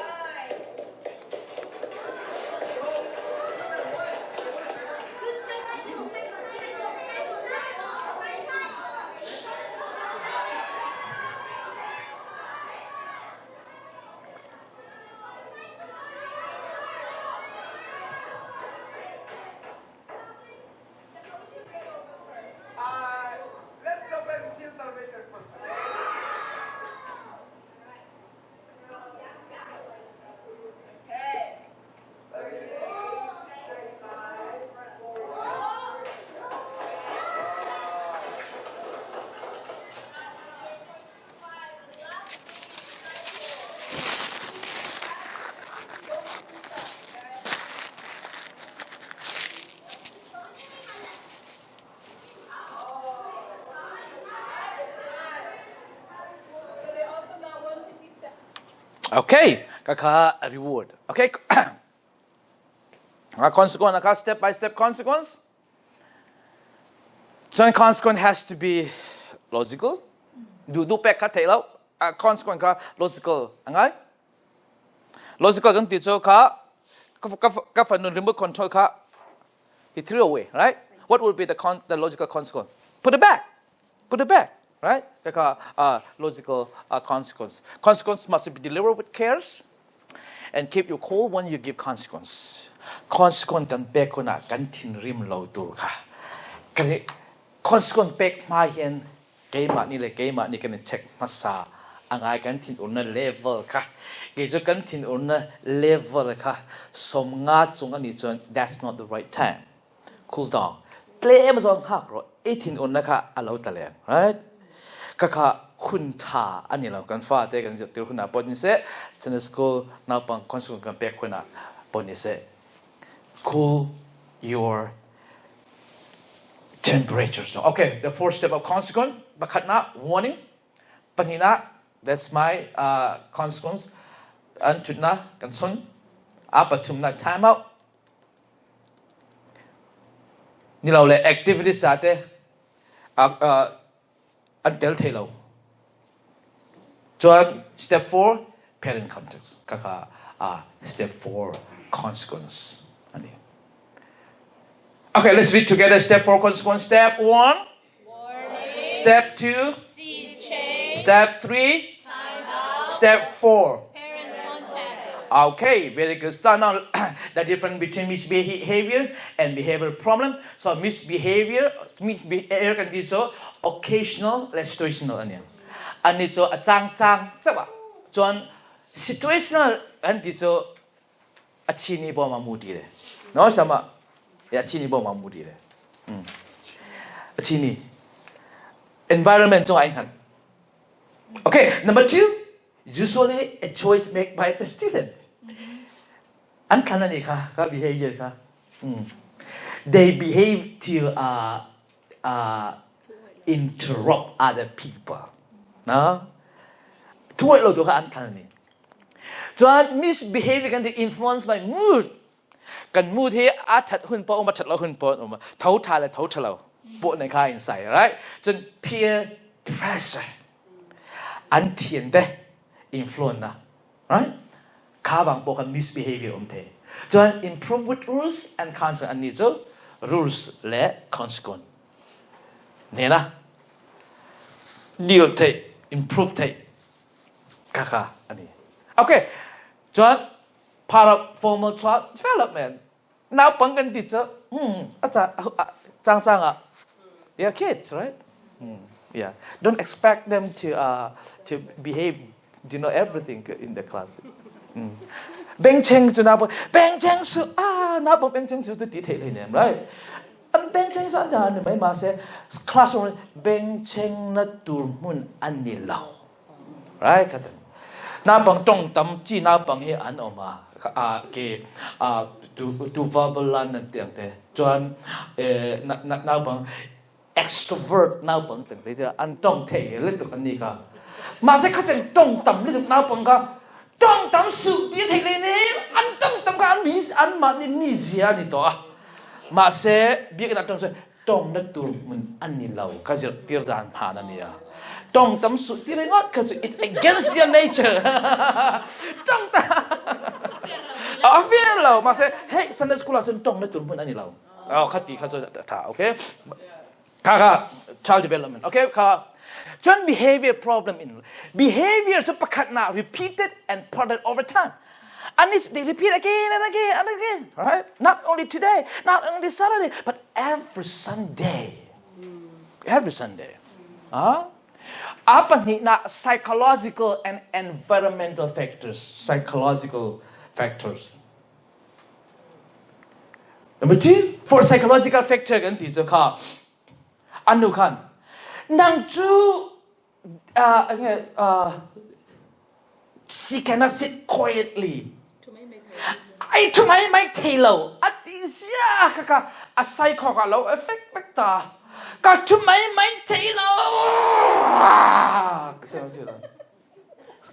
Let's celebrate team celebration first. Okay. Okay, kaka reward. Okay, a consequence, a step by step consequence. Cun consequence has to be logical. Du du pek kha thei lo. A consequence kha logical a ngai. Logical kan ti cu kha ka fanu remote control kha he threw away, right? What will be the con the logical consequence? Put it back. Put it back, right? Kaka logical consequence. Consequence must be delivered with cares and keep your cool when you give consequence. Consequence kan pek hunah kan thinrim lo tur kha. Kan consequence pek hma hian keimah ni le keimah ni kan i check hmasa a ngai kan thin urna level kha kei cu kan thin urna level kha somnga cung ani chuan that's not the right time cool down tlem zong hak ro i thin urna kha a lo taleng right ka kha hun tha ani lo kan fa te kan zir tir huna pon ni se Sunday school naupang consequence kan pek huna pon ni se cool your temperatures no okay the fourth step of consequence pakhat na warning pahnih na that's my consequence an thutna kan chun a pathum na time out ni lo le activities sa te an tel thei lo chuan step 4 parent context kaka step 4 consequence ani okay let's read together step 4 consequence step 1 Warning. step 2 Seed change. step 3 Time out. step 4 Parent contact. Okay, very good. So now the difference between misbehavior and behavior problem. So misbehavior, misbehavior kan ti cu occasional le situational an An ni cu a cang cang chawa. Chuan situational kan ti cu a chini bo ma mu ti le. No sama ya chini bo ma mu ti le. A chini environment chung ai hngat. Okay, number two, usually a choice made by the student. An thlan ani kha, ka behavior kha. They behave to interrupt other people. No? Thuai lo tu kha an thlan ani. Chuan misbehavior kan ti influence by mood. Kan mood hi a that hun po um a that lo hun po um tho tha le tho tha lo po nei kha in sai right cun peer pressure an thian te influence na right kha bang po kan misbehavior um the chuan improve with rules and consequence an ni chu rules le consequence ne na deal thei improve thei kha kha ani okay chuan part of formal child development. Naupang kan ti cu a cang cang ah they are kids, right? Yeah. Don't expect them to behave, to know everything in the class. Bengcheng cu naupang bengcheng su ah naupang bengcheng su tu ti thei hlei nem, right? An bengcheng su an ni mai ma se classroom bengcheng na tur hmun an ni lo. Right kha naupang tong tam chi naupang hi an awm a a ke a tu tu verbal lan an tiang te chuan naupang extrovert naupang teng te an tong thei lutuk an ni kha mahse khaten tong tam lutuk naupang kha tong tam su ti thei le ne an tong tam kha an mi an mah ni mi zia ni to a mahse biakinn ah tong tong na tur hmun an ni lo ka zirtir dan phan a nia tong tam su ti ringawt kha chu it against your nature tong ta a fair lo mahse hey Sunday school ah cun tong na tur hmun ani lo oh kha ti kha chu tha okay kha kha child development okay kha cun behavior problem in behavior chu pakhat na repeated and pattern over time And it's, they repeat again and again and again, right? Not only today, not only Saturday, but every Sunday. Every Sunday. Huh? Apa ni na psychological and environmental factors. Psychological factors. Number two, for psychological factor kan ti chu kha anu khan nang chu she cannot sit quietly. Ai thu mai mai thei lo. A ti sia ka ka a sai kho ka lo effect vek ta. Ka thu mai mai thei lo.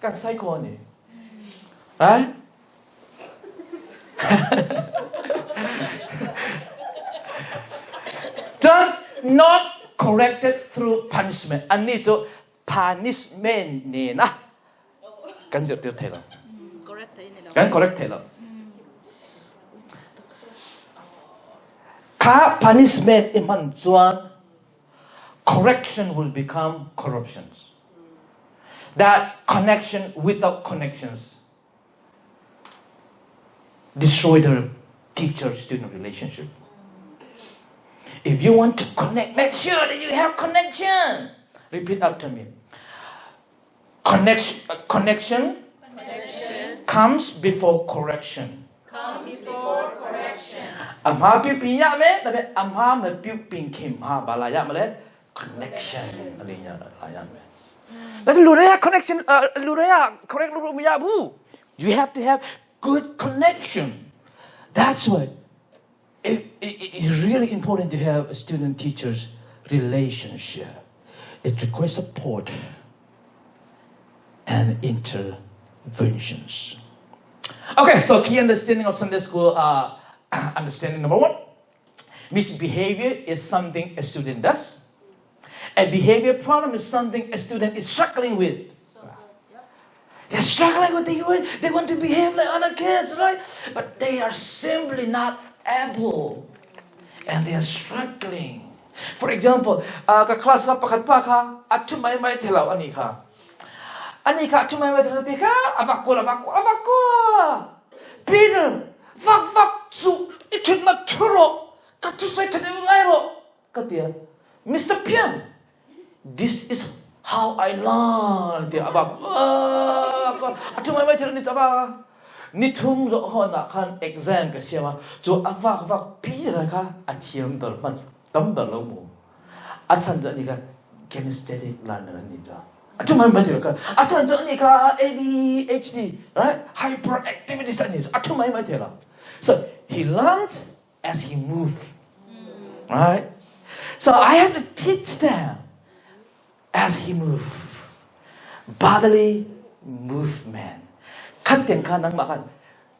Kan sai kho ni. Right? Cun not corrected through punishment. Annih cu punishment nen ah kan zirtir thei lo. Kan correct thei lo. Kha punishment i hman chuan correction will become corruptions. That connection without connections destroy the teacher-student relationship. If you want to connect, make sure that you have connection. Repeat after me. Connection, connection, connection comes before correction. Comes before correction. Amha pi pi ya me, tabe amha me pi ping kim ha bala ya me connection ani nya la ya me. Lalu lu connection lu correct lu ya bu. You have to have good connection. That's why it's really important to have a student teachers relationship. It requires support and interventions. Okay, so key understanding of Sunday school understanding number one misbehavior is something a student does. A behavior problem is something a student is struggling with. They're struggling with the they want to behave like other kids, right? But they are simply not able. And they are struggling. For example, ka class ka pakhat pa kha a thu mai mai thelo ani kha. Ani kha thu mai mai thelo ti kha avak kul avak kul avak kul. Peter, vak vak su i thut na thuro ka thu soi that ngai ro ka tia. Mr. Pian, this is how I learn ti avak a thu mai mai thelo ni avak ni thum zo hon ah khan exam ka siam a chu avak vak pi la kha a thiam ber man tam ber lo mu a chan chu ani kha kinesthetic learner ani cha. A thu mai mai thei lo kha. A chhan chu ani kha ADHD, right? Hyperactivity ani. A thu mai mai thei lo. So he learns as he move. Right? So I have to teach them as he move. Bodily movement. Khat tiang kha nangmah khan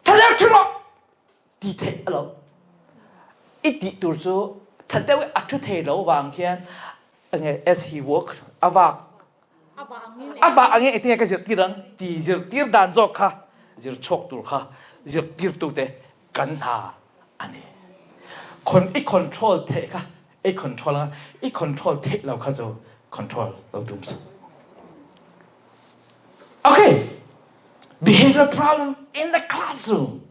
thaler thiro ti theih a lo. I tih tur chu that deuh a thu thei lo wang hian as he walk avak avak angin engtin ka zir tir ang ti zir tir dan zawk kha zir chhuak tur kha zir tir tu te kan hna ani khon i control the kha i control anga i control the lo kha chu control lo tum su okay behavior problem in the classroom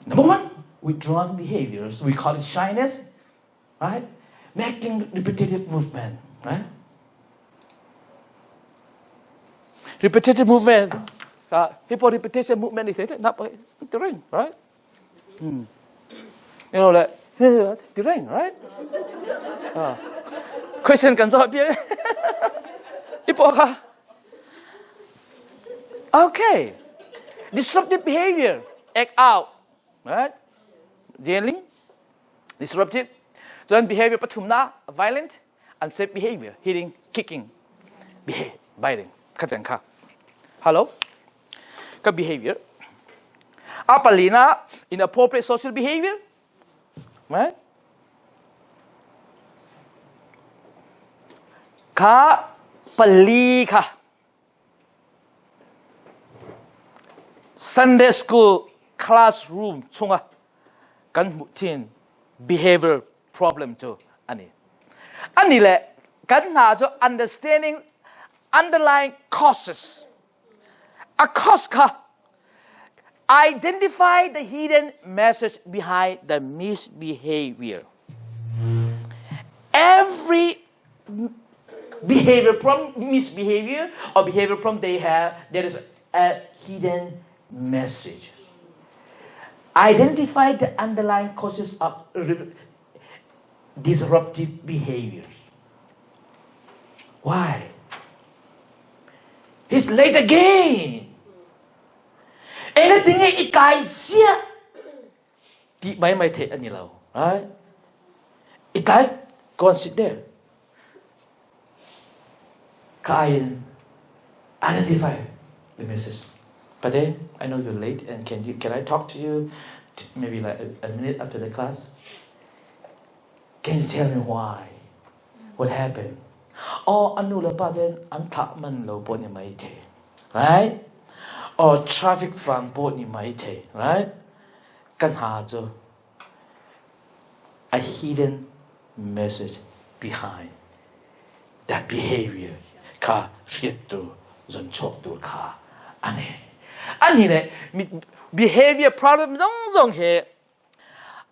Number one, withdrawn behaviors. We call it shyness, right? Making repetitive movement, right? Repetitive movement. People repetition movement is it not the ring, right? Hmm. You know, like the ring, right? Question kan zawh bia. Ipo ka. Okay. Disruptive behavior. Act out. Right? Yelling. Disruptive. Cun behavior pathumna violent, unsafe behavior, hitting, kicking, behave, biting. Kha kha. Hello? Ka behavior. A palina inappropriate social behavior. Right? Kha pali kha Sunday school classroom chungah kan hmuh chin behavior problem cu ani. Ani le kan hna cu understanding underlying causes. A cause kha identify the hidden message behind the misbehavior. Every behavior problem, misbehavior or behavior problem they have, there is a hidden message. Identify the underlying causes of disruptive behaviors. Why? He's late again. Engati nge i kai sia ti mai mai the ani lo, right? I kai go and sit there. Kain identify the message. Pate, I know you're late and can you can I talk to you maybe like a minute after the class? Can you tell me why? What happened? Oh, anu le pa ten an thlah man lo po ni mai the. Right? Or traffic vang po ni mai the, right? Kan ha chu a hidden message behind that behavior kha hriat tur zon chok tur kha ani. Ani le behavior problem zong zong he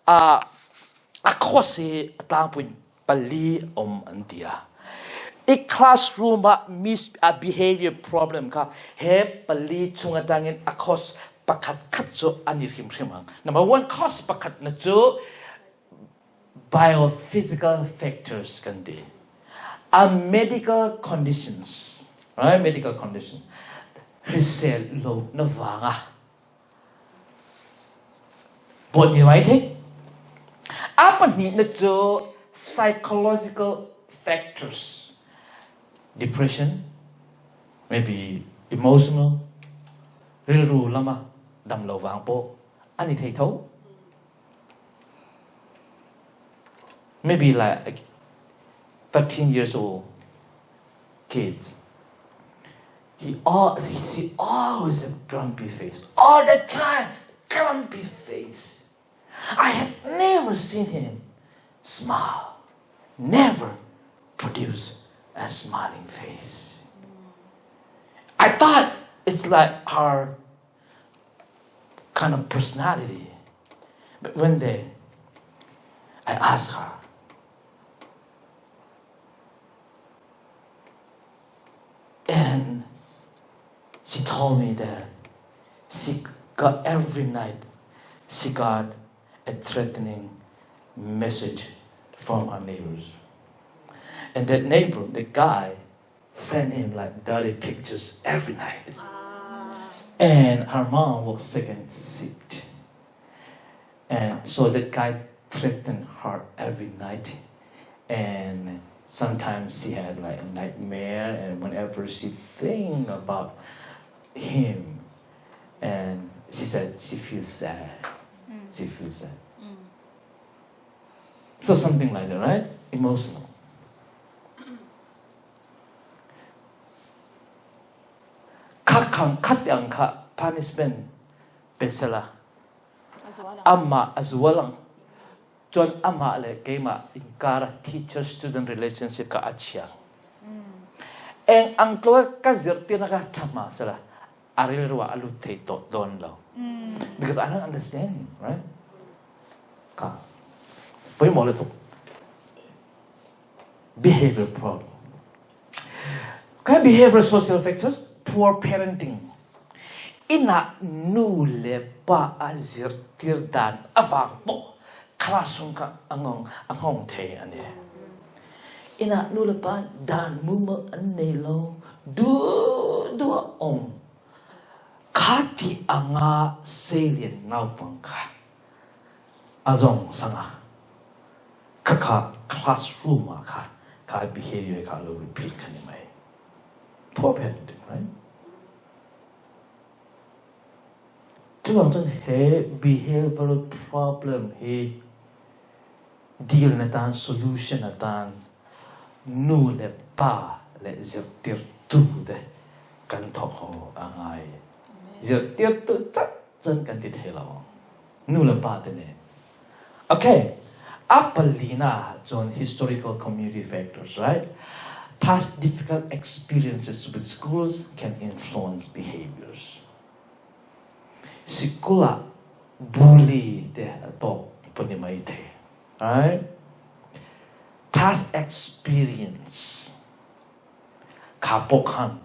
A course hi a tlangpui pali um an ti a. I classroom ah mis a behavior problem kha he pali chung atangin a course pakhat khat cu an i hrimhrim ang. Number one course pakhat na cu biophysical factors kan ti. A medical conditions, right? Medical condition. Hrisel lo na vanga Bawt ni mai thei. A pahnihna cu psychological factors. Depression, maybe emotional, rilru lama dam lo vang pawh an i thei tho. Maybe like 13 years old kids. He, all, he see always a grumpy face. All the time, grumpy face. I have never seen him smile. Never produce a smiling face. I thought it's like her kind of personality. But one day, I asked her, And she told me that she got every night, she got a threatening message from her neighbors. And that neighbor, the guy, send him like dirty pictures every night. And her mom was second seat. And so that guy threatened her every night. And sometimes she had like a nightmare and whenever she think about him and she said she feels sad. She feels sad. So something like that, right? Emotional. Kha khang khat ang kha punishment pe sela amah a zual ang cun amah le keimah inkar teacher student relationship ka a chia eng ang tlo ka zirtir na ka thama sela a rilru ah a lut thei to dawn lo because I don't understand him right ka pawimawh le tuk behavior problem Kan behavior social factors, poor parenting. Inn ah nu le pa a zirtir dan a vang pawh classroom kha a ngong a ngong thei ani. Inn ah nu le pa dan mumal an nei lo, du du a um. Kha ti anga seilian naupang kha a zong sanga Khakha classroom ah kha kha behavior kha lo repeat kha ni mai. Poor parenting, right? Chuvang cun he behavioral problem hi deal na tan solution na tan nu le pa le zirtirtu te kan thawk ho a ngai. Zirtirtu cat cun kan ti thei lo. Nu le pa te nih Okay, a palina cun historical community factors, right? Past difficult experiences with schools can influence behaviors. Sikul ah bully te a tawk pun i mai thei, right? Past experience kha pawh khan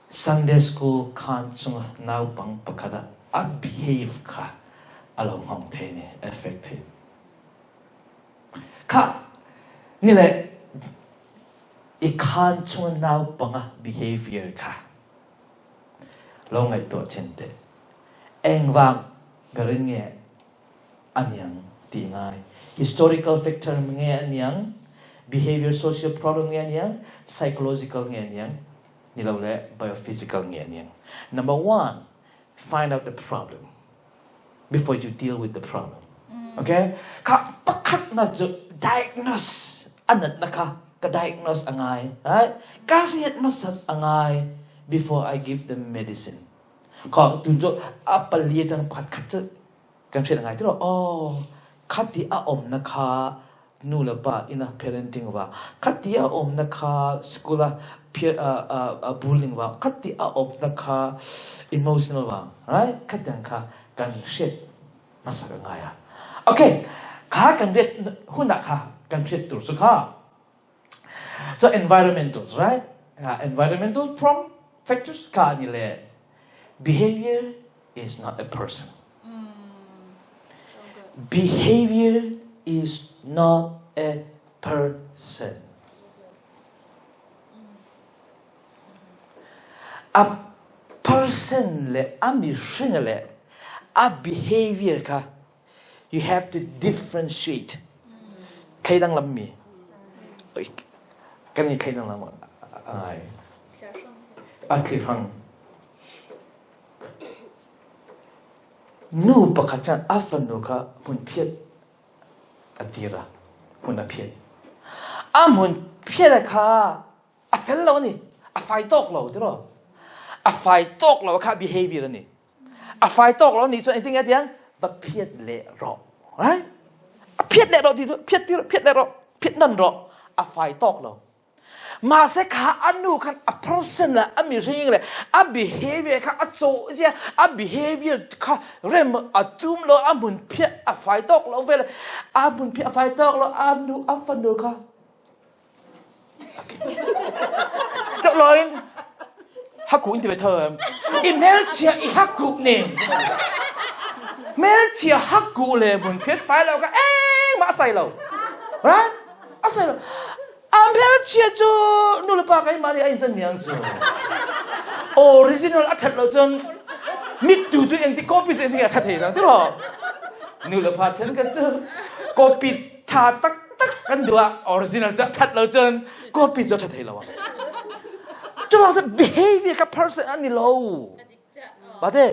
Sunday school khaan chungah naupang pakhat ah a behave kha a lo hmang thei ni, affect thei. Khah, ni le i khaan chungah naupang a behavior kha lo ngaihtuah chin teh. Engvang berin nge aniang ti ngai. Historical factor nge aniang, behavior social problem nge aniang, psychological nge aniang, ni lo le biophysical nge aniang. Number one, find out the problem before you deal with the problem. Okay? Ka pakhat na cu diagnose anat na kha ka diagnose angai, right? Ka riat masat angai before I give them medicine. Kha tu cu a pali cang pakhat khat cu kan hriat ngai tiro oh khati a om na kha nu le pa ina parenting wa khati a om na kha school a peer a bullying wa khati a om na kha emotional wa right khatiang kha kan hriat hmasa ka ngai a okay kha kan riat huna kha kan hriat tur chu kha So environmentals, right? Environmental problem factors ka ni le behavior is not a person. So good. Behavior is not a person. A person le a mihring le a behavior kha You have to differentiate. Thleidang lammi. Kan i thleidang lam ai. A thli hrang. Nu pakhat chan a fanu kha hmun phiat a tira. Hmun a phiat. A hmun phiat kha a fel lo ani. A fai tawk lo tiro. A fai tawk lo kha behavior ani. A fai tawk lo nih cun engtin nge tiang va phiat leh rawh right a phiat leh rawh ti phiat ti phiat leh rawh phiat nan rawh a fai tawk lo mahse kha anu khan a person le a mihring le a behavior kha a cho zia a behavior kha rem a tum lo a mun phiat a fai tawk lo vel a mun phiat a fai tawk lo a nu a fanu kha Cok loin haku in ti ve tho i hmelchia i haku nen hmelchia haku le mun phiat fai lo ka eng ma sai lo right a sai lo a Hmelchhia chu nu le pa keimah nih a in chan niang chu. Original a that lo cun mittu cu engti copy cu engti a tha thei lang ti maw? Nu le pa then kan cu copy tha taktak kan duh ah original cu a that lo cun copy cu a tha thei lo. Cu bang behavior ka person an ni lo. Pate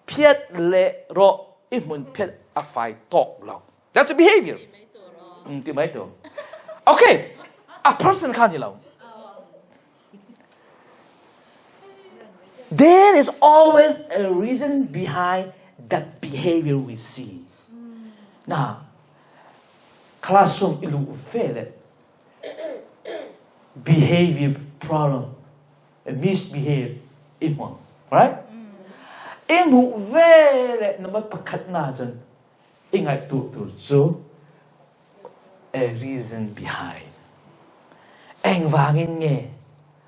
phiat le rawh i hmun phiat a fai tawk lo. That's a behavior. Ti mai tu. Okay. A person kha ni lo. There is always a reason behind the behavior we see. Now, classroom ilu vele behavior problem, misbehave i right? I hmuh ve le number pakhat na cun i ngaihtuah tur cu a reason behind. Engvangin nge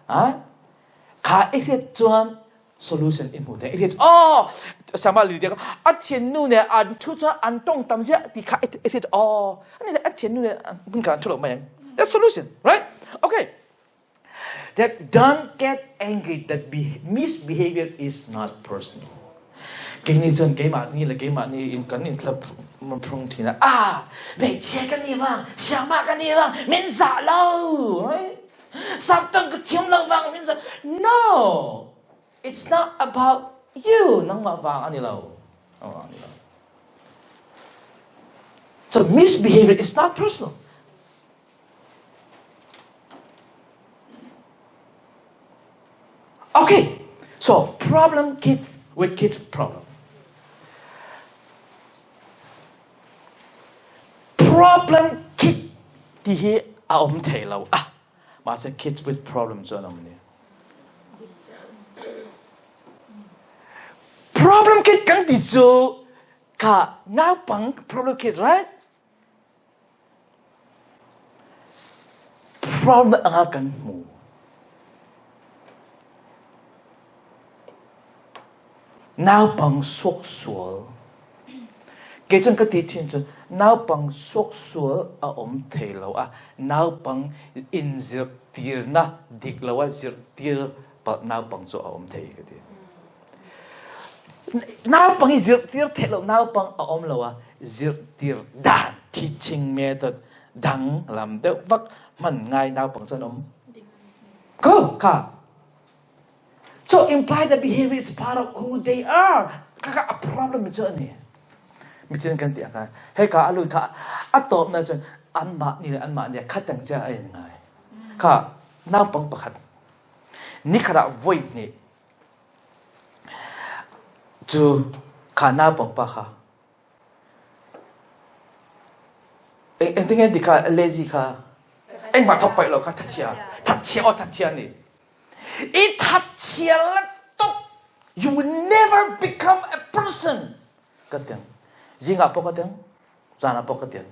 ah kha i hriat chuan solution i hmu te i hriat oh sama li dia a thian nu ne an thu chuan an tong tam zia ti kha i hriat oh ani a thian nu ne an kan thu lo mai that's solution, right? Okay, that don't get angry that be, misbehavior is not personal. Kei nih cun keimah ni le keimah ni in kan in thlap phung thina ah hmeichhia kan ni wang siangmah kan ni wang min za lo, right? Saptang ka thiam lo wang min za. No, it's not about you. Nangmah wang ani lo, ani lo. So misbehavior is not personal. Okay, so problem kids with kids problem. Problem kid ti hi a um thei lo ah mahse kids with problem cu an um ni. Problem kid kan ti cu ka naupang problem kid, right? Problem anga kan hmu. Naupang suaksual. Kei cun ka ti thin cun naupang suaksual a um thei lo ah naupang in zirhtirnak dik lo ah zirhtir naupang cu a um thei ka ti. Naupang i zirhtir theih lo naupang a um lo ah zirhtir dan teaching method dang lam deuh vak hman ngai naupang cu an um. Ko kha. So imply the behavior is part of who they are. Kaka a problem cu ani. Michin kan ti aka he ka alu tha a top na cun anmah ni le anmah ni khatang cha ai ngai. Kha naupang pakhat nikhat ah voi hnih Cu kha naupang pa kha engtin ti kha lazy kha engmah thawk paih lo kha thatchia thatchia aw thatchia nih i thatchia tuk, you will never become a person ka tiang zingah pawh ka tiang zan ah pawh ka tiang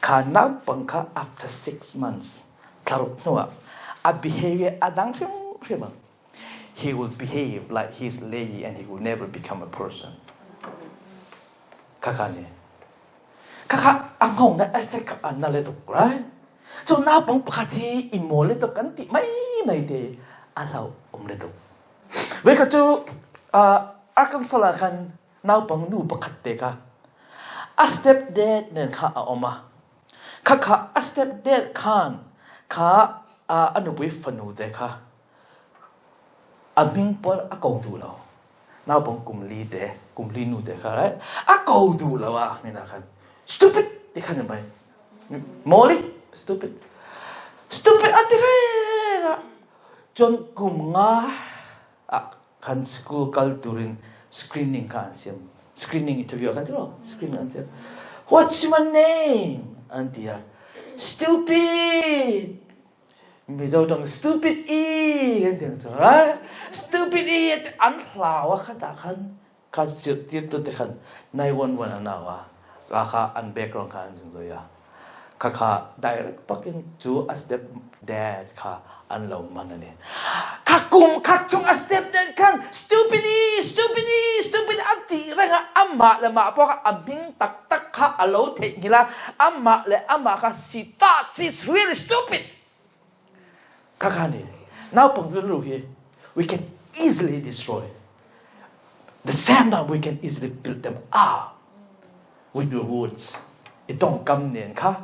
kha naupang kha after 6 months thlaruk hnuah a behavior a dang hrimhrim ang. He will behave like he's lazy and he will never become a person. Kaka ni kaka ang na effect an na le tuk, right? So naupang pakhat hi i mawl le tuk kan ti mai mai te a hlau um le tuk ve kha chu. Arkansas ah khan naupang nu pakhat te kha a step dad nen kha a om a kha kha a step dad khan kha a nupui fanu te kha a hming pawl a ko duh lo. Naupang kum li te kum li nu te kha, right? A ko duh lo a mina khan stupid ti khan mai moli stupid stupid a ti re cun kum nga khan school kal turin screening kha an siam, screening interview kan ti lo, screening an siam. "What's your name?" an ti a. "Stupid." Mizo tong "Stupid e" kan ti chu, right? "Stupid e" an hlau a khat ah khan kha tir tu te khan 911 an au a ka kha an background kha an zung ya kha kha direct pakin chu a step dad kha an lo man ani kha kum khat chung a step dad khan "Stupid e, stupid e, stupid" an ti renga amah le mah pawh a hming tak tak. kha a lo theihnghilh a, amah leh amah kha she thought she's really stupid. Kha kha ni. Naupang rilru hi we can easily destroy. The same time we can easily build them up with your words. I tawngkam nen kha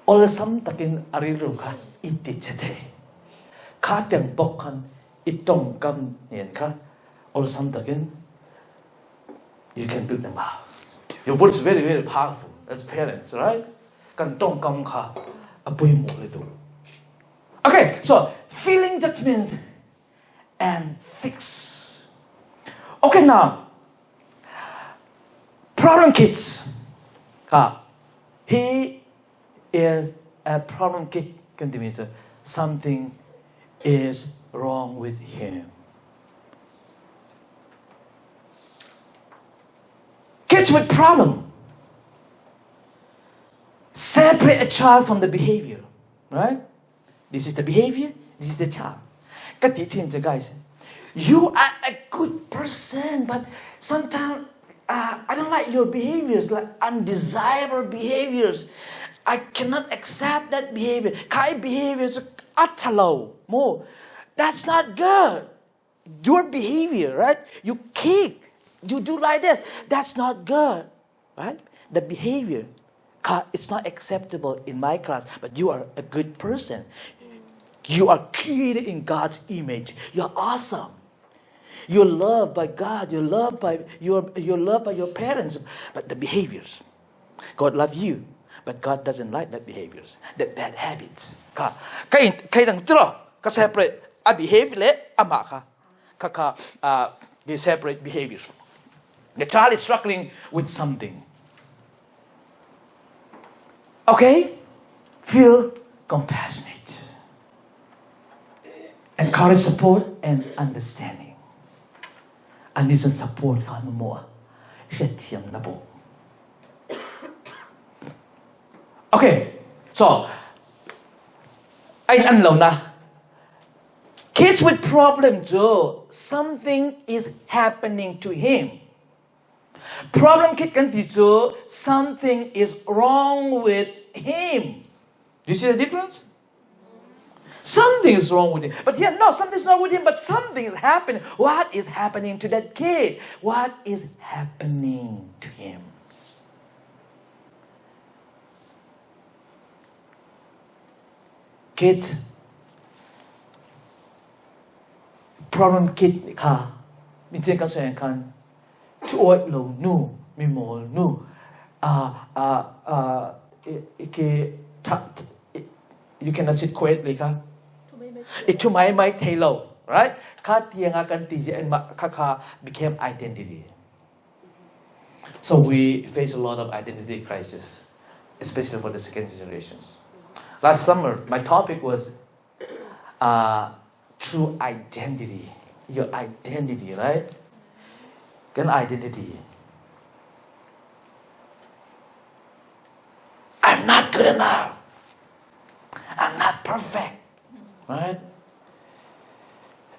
awlsam takin a rilru kha i ti che thei. Kha tiang bawk khan i tawngkam nen kha awlsam takin you can build them up. Your words very very powerful as parents, right? Kan tawngkam kha a pawimawh lutuk. Okay, so feeling judgments and fix. Okay, now problem kids. Ka he is a problem kid kan timi cu something is wrong with him. Kids with problem. Separate a child from the behavior, right? This is the behavior, this is the child. Ka ti thin cu guys, you are a good person, but sometimes I don't like your behaviors, like undesirable behaviors. I cannot accept that behavior. Kai behavior cu a ṭhalo mo. That's not good. Your behavior, right? You kick, you do like this. That's not good, right? The behavior, it's not acceptable in my class, but you are a good person. You are created in God's image. You're awesome. You're loved by God. You're loved by, you're, you're loved by your parents. But the behaviors, God love you, but God doesn't like that behaviors, that bad habits. Ka kai kai dang tro ka separate a behavior le ama kha kha kha they separate behaviors. The child is struggling with something. Okay? Feel compassionate. Encourage support and understanding. Ani cun support kha an maw hriatthiam na bawm. Okay, so ein an lo na. Kids with problem cu something is happening to him. Problem kid kan ti cu something is wrong with him. Do you see the difference? Something is wrong with him. But yeah, no, something's not with him, but something is happening. What is happening to that kid? What is happening to him? Kids, problem kid kha mi chen kan soi khan thu oi lo nu mi mawl nu a a a ke you cannot sit quietly kha i thu mai mai thei lo right kha tianga kan ti je en ma kha kha became identity so we face a lot of identity crisis especially for the second generations last summer my topic was true identity your identity right kan identity I'm not good enough I'm not perfect right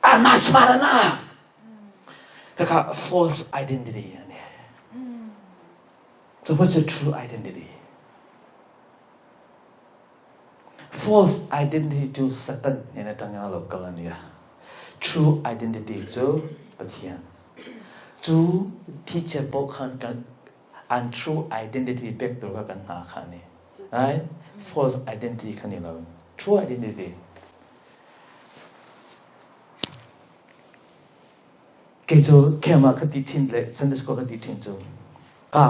I'm not smart enough kaka false identity so what's your true identity False identity cu Satan hnen atanga lo kal an ia. True identity cu Pathian. Cu teacher paoh khan kan an true identity pek tur kha kan hna kha ni. Right? False identity kha ni lo. True identity. Kei cu camp ah ka ti thin le Sunday school ka ti thin cu ka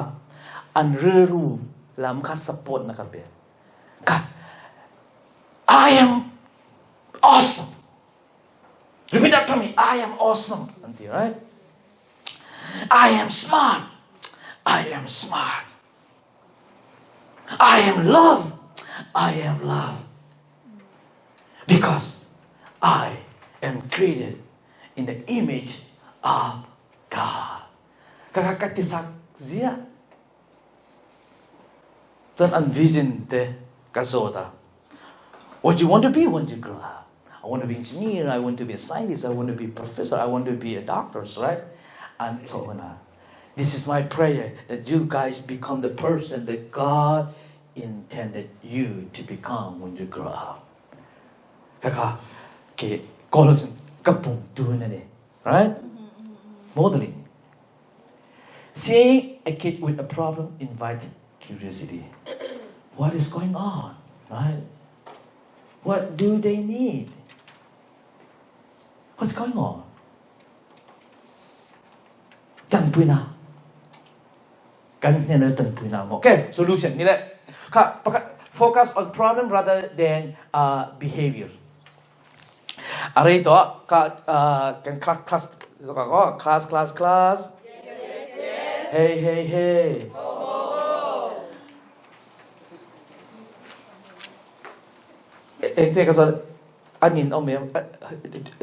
an rilru lam kha support na ka pek. Ka I am awesome. Repeat after me. I am awesome. An ti, right? I am smart. I am smart. I am love. I am love. Because I am created in the image of God. Kaka ka tisak zia. Cun an vision te ka zawt ah what you want to be when you grow up? I want to be engineer, I want to be a scientist, I want to be a professor, I want to be a doctor, right? An tho na. This is my prayer that you guys become the person that God intended you to become when you grow up. Kaka ke college ka pung tu na ni, right? Modeling. Seeing a kid with a problem invite curiosity. What is going on, right? What do they need? What's going on? Tanpuina. Kan hnen tanpuina mo. Okay, solution ni le. Kha focus on problem rather than behavior. Arei to ka kan class class class class class. Yes, yes. Hey hey hey. Ho ho ho. Eng te ka chuan an in om em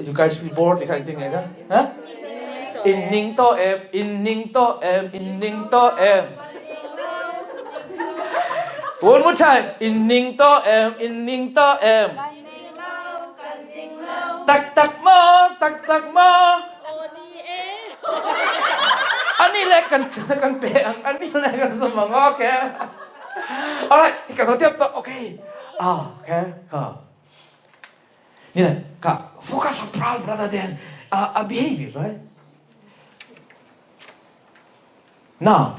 you guys feel bored ti kha engtin nge ka ha in ning to em in ning to em in ning to em one more time in ning to em in ning to em tak tak mo tak tak mo ani le kan kan pe ang ani le kan samang okay alright ka so tiap to okay ah okay ka Ni le ka focus on problem rather than a behavior, right? Now,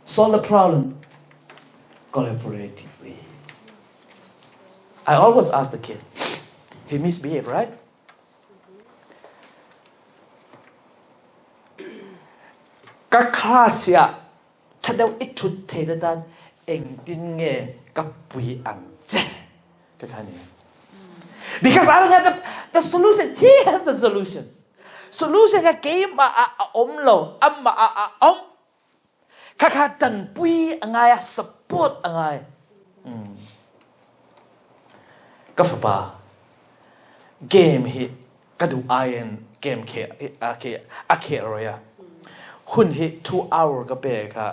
solve the problem collaboratively. I always ask the kid, he misbehave, right? Ka class ya thadeu i thut thei na tan engtin nge ka pui ang che ka kha ni because I don't have the solution he has the solution solution ka keima a a om lo amma a a om kha kha tan pui angai a support angai ka fapa game hi ka duh ai in game khe a khe a khe roya hun hi 2 hour ka pe kha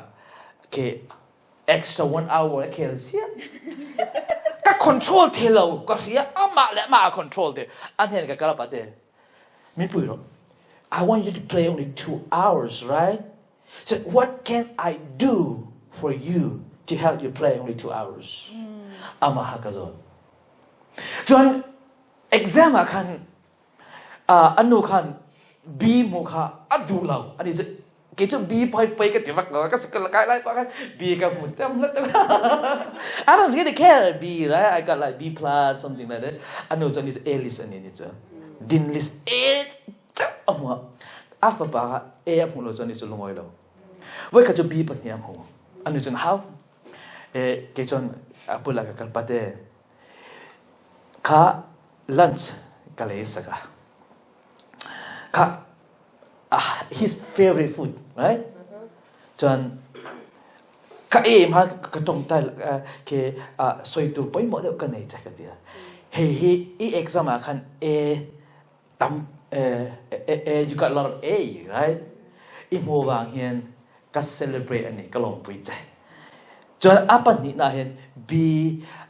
ke extra 1 hour a khel sia ka control the lo ka ria ama le ma control te an hen ka kala pa te mi pui ro I want you to play only 2 hours right so what can I do for you to help you play only 2 hours ama ha ka zon chuan Exam ah khan a nu khan B mu kha a duh lo. Ani cu kei cu B poi poi ka ti bak lo. Ka sikul kai lai pa khan B ka hmu tam la I don't really care B right I got like B plus something like that. Anu cu ani cu A list ani ni cu. Din list A a hmu. A fapa kha A a hmu lo cu ani cu lungoi lo. Voi khat cu B pahnih a hmu. Anu cun how? E kei cun a pula ka kal pate. Kha lunch ka lei sak a. Kha his favorite food, right? Cun ka em ha ka tong tai ke soi tur pawimawh deuh ka nei che ka tia. Hei hi i exam ah khan A tam you got a lot of A, right? I hmu wang hian ka celebrate ani ka lawmpui che. Chuan a pahnihna hin B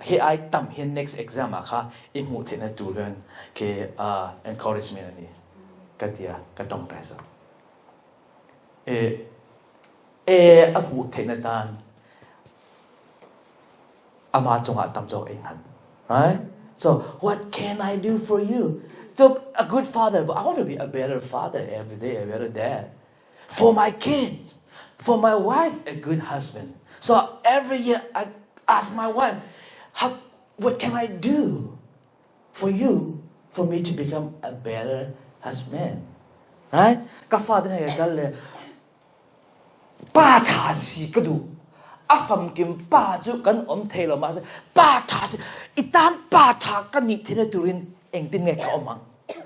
he ai tam hin next exam ah kha i hmuh theihna tur hian ke encouragement ani ka tia ka tawngtai sak. E e a hmuh theihna tan ama cungah tam zawk ei hngan. Right? So what can I do for you? So a good father, but I want to be a better father every day, a better dad. For my kids, for my wife, a good husband. So every year I ask my wife, how, what can I do for you for me to become a better husband? Right? Ka father na kal le pa tha si ka du. A famkim pa chu kan om thei lo ma se pa tha si itan pa tha kan ni thina turin engtin nge ka omang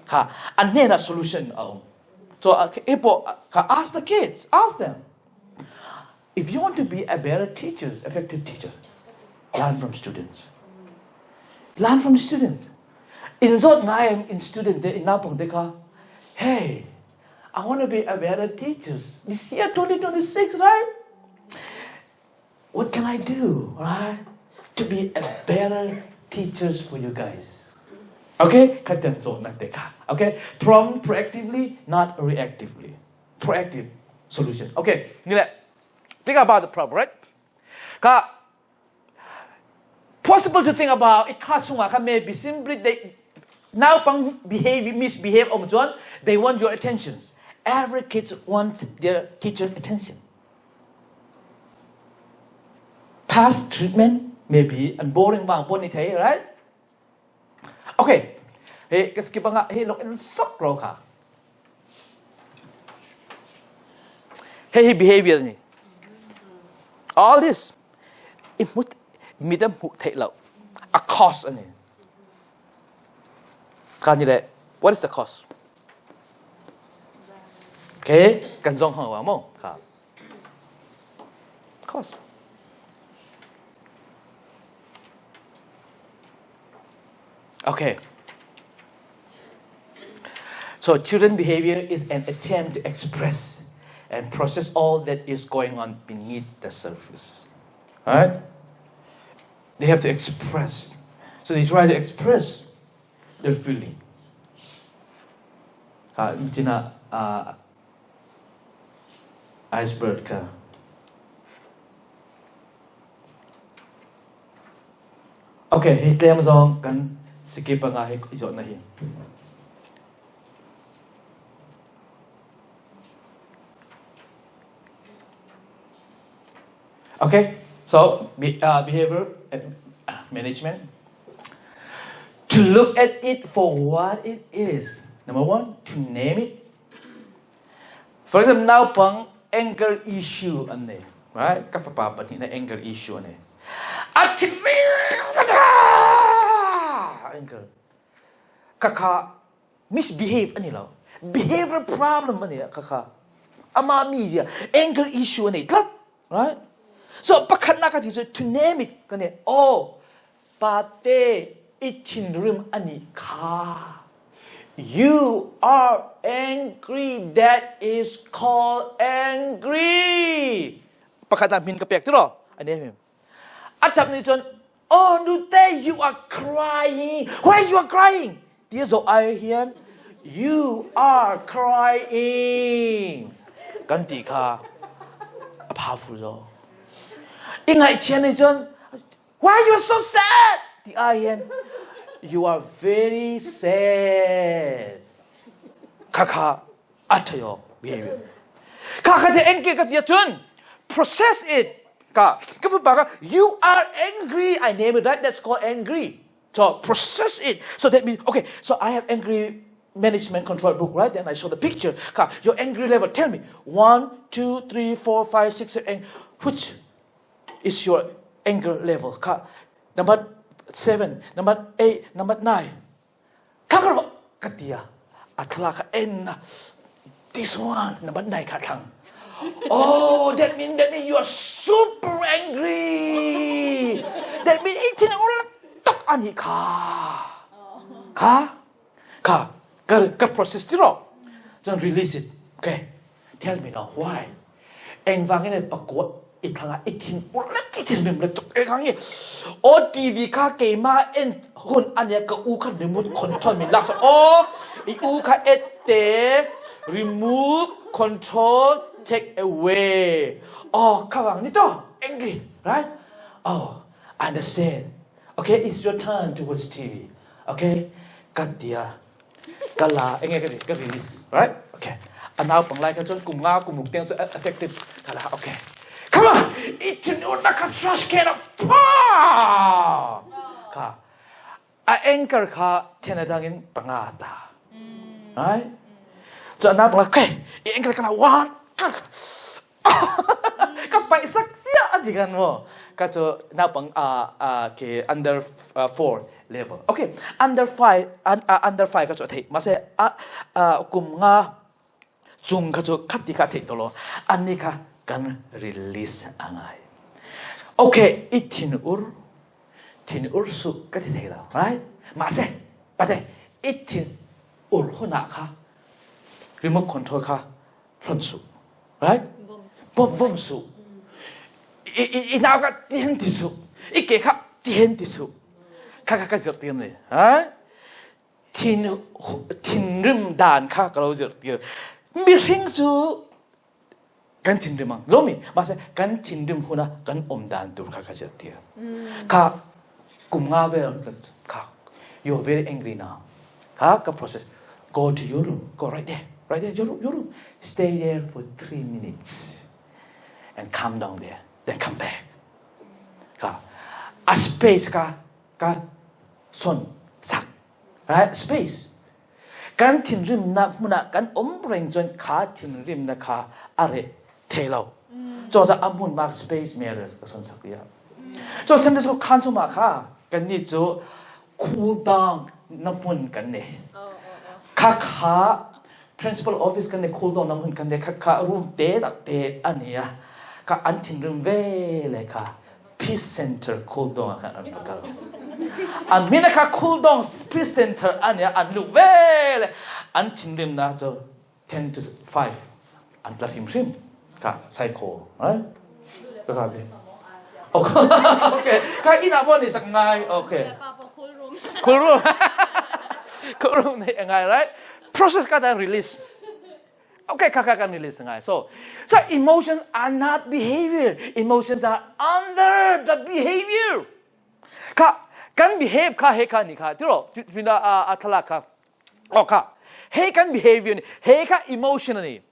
kha an hne na solution a om So ask the kids, ask them. If you want to be a better teacher, effective teacher, learn from students. Learn from students. In zot ngai in student te in napong te kha, hey, I want to be a better teacher. This year 2026, right? What can I do, right? To be a better teachers for you guys. Okay? Kha ten zawtnak te kha. Okay? From proactively, not reactively. Proactive. Solution. Okay, ni le think about the problem, right? Ka possible to think about i kha chungah kha maybe simply they naupang behave misbehave om chuan they want your attentions. Every kid wants their teacher's attention. Past treatment maybe and boring wang pon ni thei, right? Okay, he ka skip anga he lok in sok ro kha. He hi behavior ni. All this i hmut mi te hmuh theih lo a cost ani. Ka ni le what is the cost? Okay, kan zong hong wa mo ka. Cost. Okay. So children behavior is an attempt to express and process all that is going on beneath the surface. All right? They have to express. So they try to express their feeling. Uh, uh, iceberg ka. Okay, hi tlem zong kan skip anga hi zawh na hi. Okay, so behavior management. To look at it for what it is. Number one, to name it. For example, naupang anger issue an nei, right? Ka fapa pahnih na anger issue an nei. A chimmi anger. Kaka misbehave ani lo. Behavior problem ani kaka. Ama mi zia anger issue ani tlat, right? So pakhat na ka ti cu to name it ka ne oh Pate i thinrim ani kha. You are angry. That is called angry. Pakhat ah min ka pek tiro. Ani him. Atap ni cun oh nute you are crying. Why you are crying? Ti zo ai hian you are crying. Kan ti kha a powerful zo. I ngaihchia nih cun Why you so sad? Ti ai hin you are very sad. Khakha athayo behavior. Khakha te angry ka tia chun process it. Ka ka fu ba ka you are angry. I name it right. That's called angry. So process it. So that means okay. So I have angry management control book, right? Then I show the picture. Ka your angry level. Tell me 1, 2, 3, 4, 5, 6, 7, 8. Which is your anger level kha number 7 number 8 number 9 thang ro ka tia a thla kha en na this one number 9 kha thang oh that mean that mean you are super angry that mean 18 ul tak ani kha kha kha ka ka process ti ro then release it okay Tell me now why? Engvangin e pakua i thanga i thin ur i thin mem le tuk e ngangi o TV kha keima en hun ania ka u kha remote control min lak o i u kha ette remove control take away oh kawang ni to angry right oh I understand okay it's your turn to watch TV okay katia ka la enge ka ka release right okay a nau pang lai kha chuan kum nga kum ruk teng chu effective ka la okay come on itin un na ka trash can a pa ka a anchor kha thena dangin panga ta right so na pang okay i anchor ka la one ka paih sak sia ati kan mo ka chu naupang ke under 4 level okay under 5 under 5 ka chu thei mase kum nga chung kha chu khati kha thei tolo anni kha kan release angai okay i thin ur thin ur su ka thi thei lo right mase pate i thin ur huna kha remote control kha hlonh su right bom vom su i i i nau ka tihen ti su i ke kha tihen ti su kha kha ka zir tir ni ha thin thinrim dan kha ka lo zir tir mihring chu Kan thinrim ang lomi mahse kan thinrim huna kan awm dan tur kha ka zirtir. Kha kum nga vel kha you are very angry now. Kha ka process go to your room go right there right there your room your room stay there for 3 minutes and calm down there then come back. Kha a space ka ka son sak right space kan thinrimnak hmun ah kan um reng cun kha thinrimnak kha a reh thei lo cu caah a hmun mark space mere ka son sak tiah cu Sunday school khan chungah kha kan nih cu cool down na hmun kan nei kha kha principal office kan nei cool down na hmun kan nei kha kha room te tak te ani a ka an thinrim ve le kha Peace Center cool down ah khan an va kal. An min kha cool down Peace Center an i an luh ve le an thinrimnak cu 10 to 5 an tla hrimhrim ka psycho right ka ka bi okay ka ina bo ni sak ngai okay cool room cool room nei ngai right process ka dan release Okay, kaka kan release ngai. So emotions are not behavior. Emotions are under the behavior. Kha kan behave kha he kha ni kha tiro pina a thala kha. Oh kha. He kan behavior ni he kha emotion ni.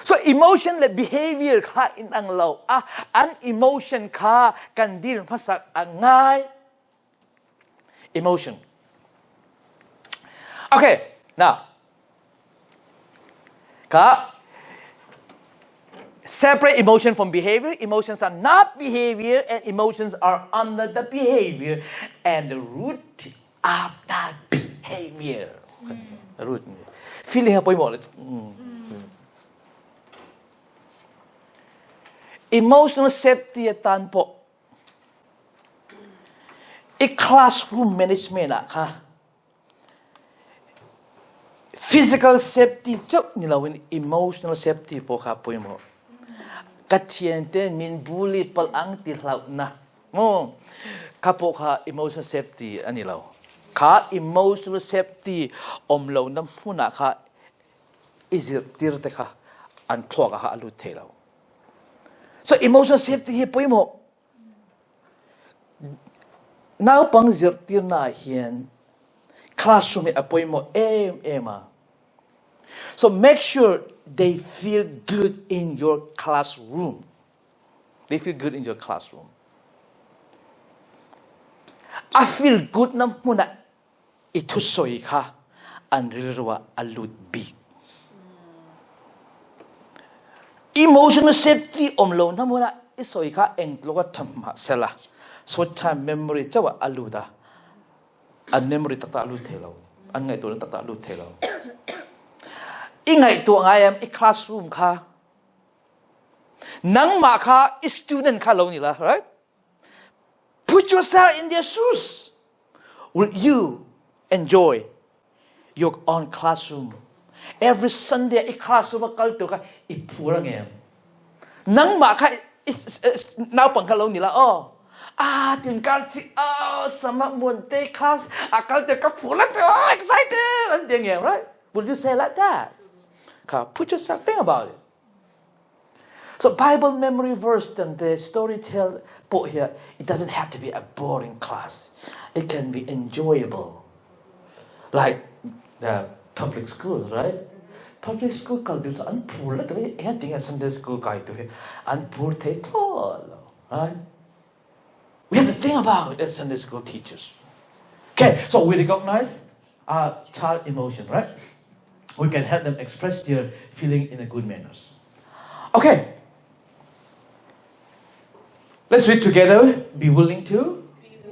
So emotion le behavior kha in ang lo a an emotion kha kan dir hmasak a ngai Emotion. Okay, now, ka separate emotion from behavior. Emotions are not behavior, and emotions are under the behavior and the root of the behavior. Root. Feeling apa mo? Emotional safety tan po I classroom management ah kha physical safety chauh ni loin emotional safety pawl kha pawimawh. Ka thiante min bully pal ang ti hlah na mu kha pawl kha emotional safety ani lo. Kha emotional safety om lo na hmun ah kha i zirtir te kha an thluak ah kha a lut thei lo. So emotional safety hi pawimawh. Naupang zirtirna ah hian classroom hi a pawimawh em em a. So make sure they feel good in your classroom. They feel good in your classroom. A feel good na hmun ah i thusawi kha an rilru ah a lut bik. Emotional safety um lo na hmun ah i sawi kha engtluk a ṭha hmah sela short time memory chauh ah a lut a an memory taktak a lut thei lo an ngaihtuahnak taktak a lut thei lo i ngaihtuah ngai am i classroom kha nangmah kha i student kha lo ni la right Put yourself in their shoes. Will you enjoy your own classroom? Every Sunday i classroom a kal tur kha i phur angem. Nangmah kha naupang kha lo ni la oh ah tin kar chi oh sama muan te class a kal te ka phur la te oh excited an ti angem right? Will you say like that? Kha put yourself think about it. So Bible memory verse and the story tell put here, it doesn't have to be a boring class. It can be enjoyable. Like the public schools, right? Public school kal dil an phur la te he ting a Sunday school kai tu he an phur thei thol right? We have to think about it as Sunday school teachers. Okay, so we recognize our child emotion, right? We can help them express their feeling in a good manners. Okay. Let's read together. Be willing to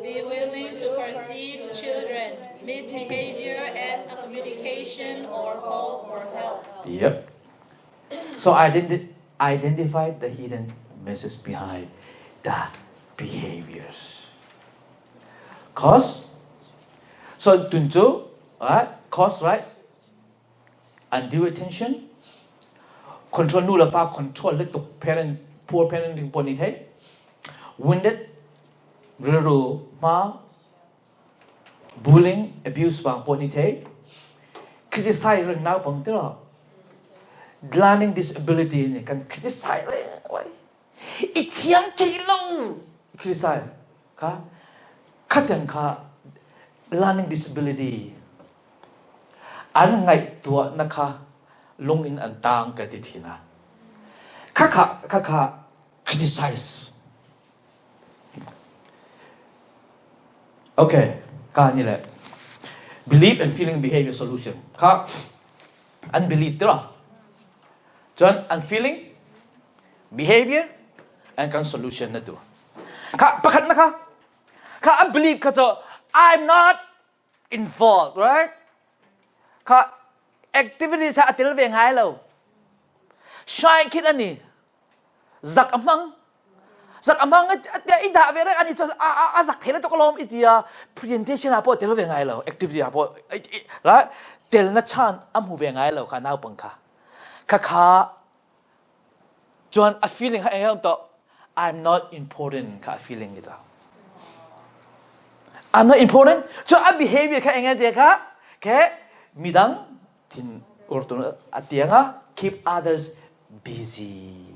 Be willing to perceive children misbehavior as a communication or call for help. Yep. So identify the hidden message behind the behaviors. Cause so tunchu, right? Cause right? Undue attention, control nu le pa control le tuk parent poor parenting pawl nih thei wounded rilru hma bullying abuse bang pawl nih thei criticize reng naupang tiro. Learning disability nih kan criticize reng I thiam thei lo criticize kha khatiang kha learning disability an ngaihtuahnak kha lung in an tang ka ti thin a. Khakha khakha criticize. Okay, ka ni le belief and feeling behavior solution kha an believe tira. Cun an feeling, behavior and kan solution na tu. Kha pakhat na kha kha an believe kha cu I'm not involved, right? Kha activities a tel ve ngai lo. Shine khit ani zak a hmang zak a hmang i dah ve rek ani chu a zak thei le to lom itia presentation a po tel ve ngai lo activity a po right tel na chan a hmu ve ngai lo kha nau pang kha kha kha Chuan a feeling kha eng to I'm not important kha a feeling ni ta. I'm not important. Chuan a behavior kha eng te kha ke midang thin urtun atianga keep others busy.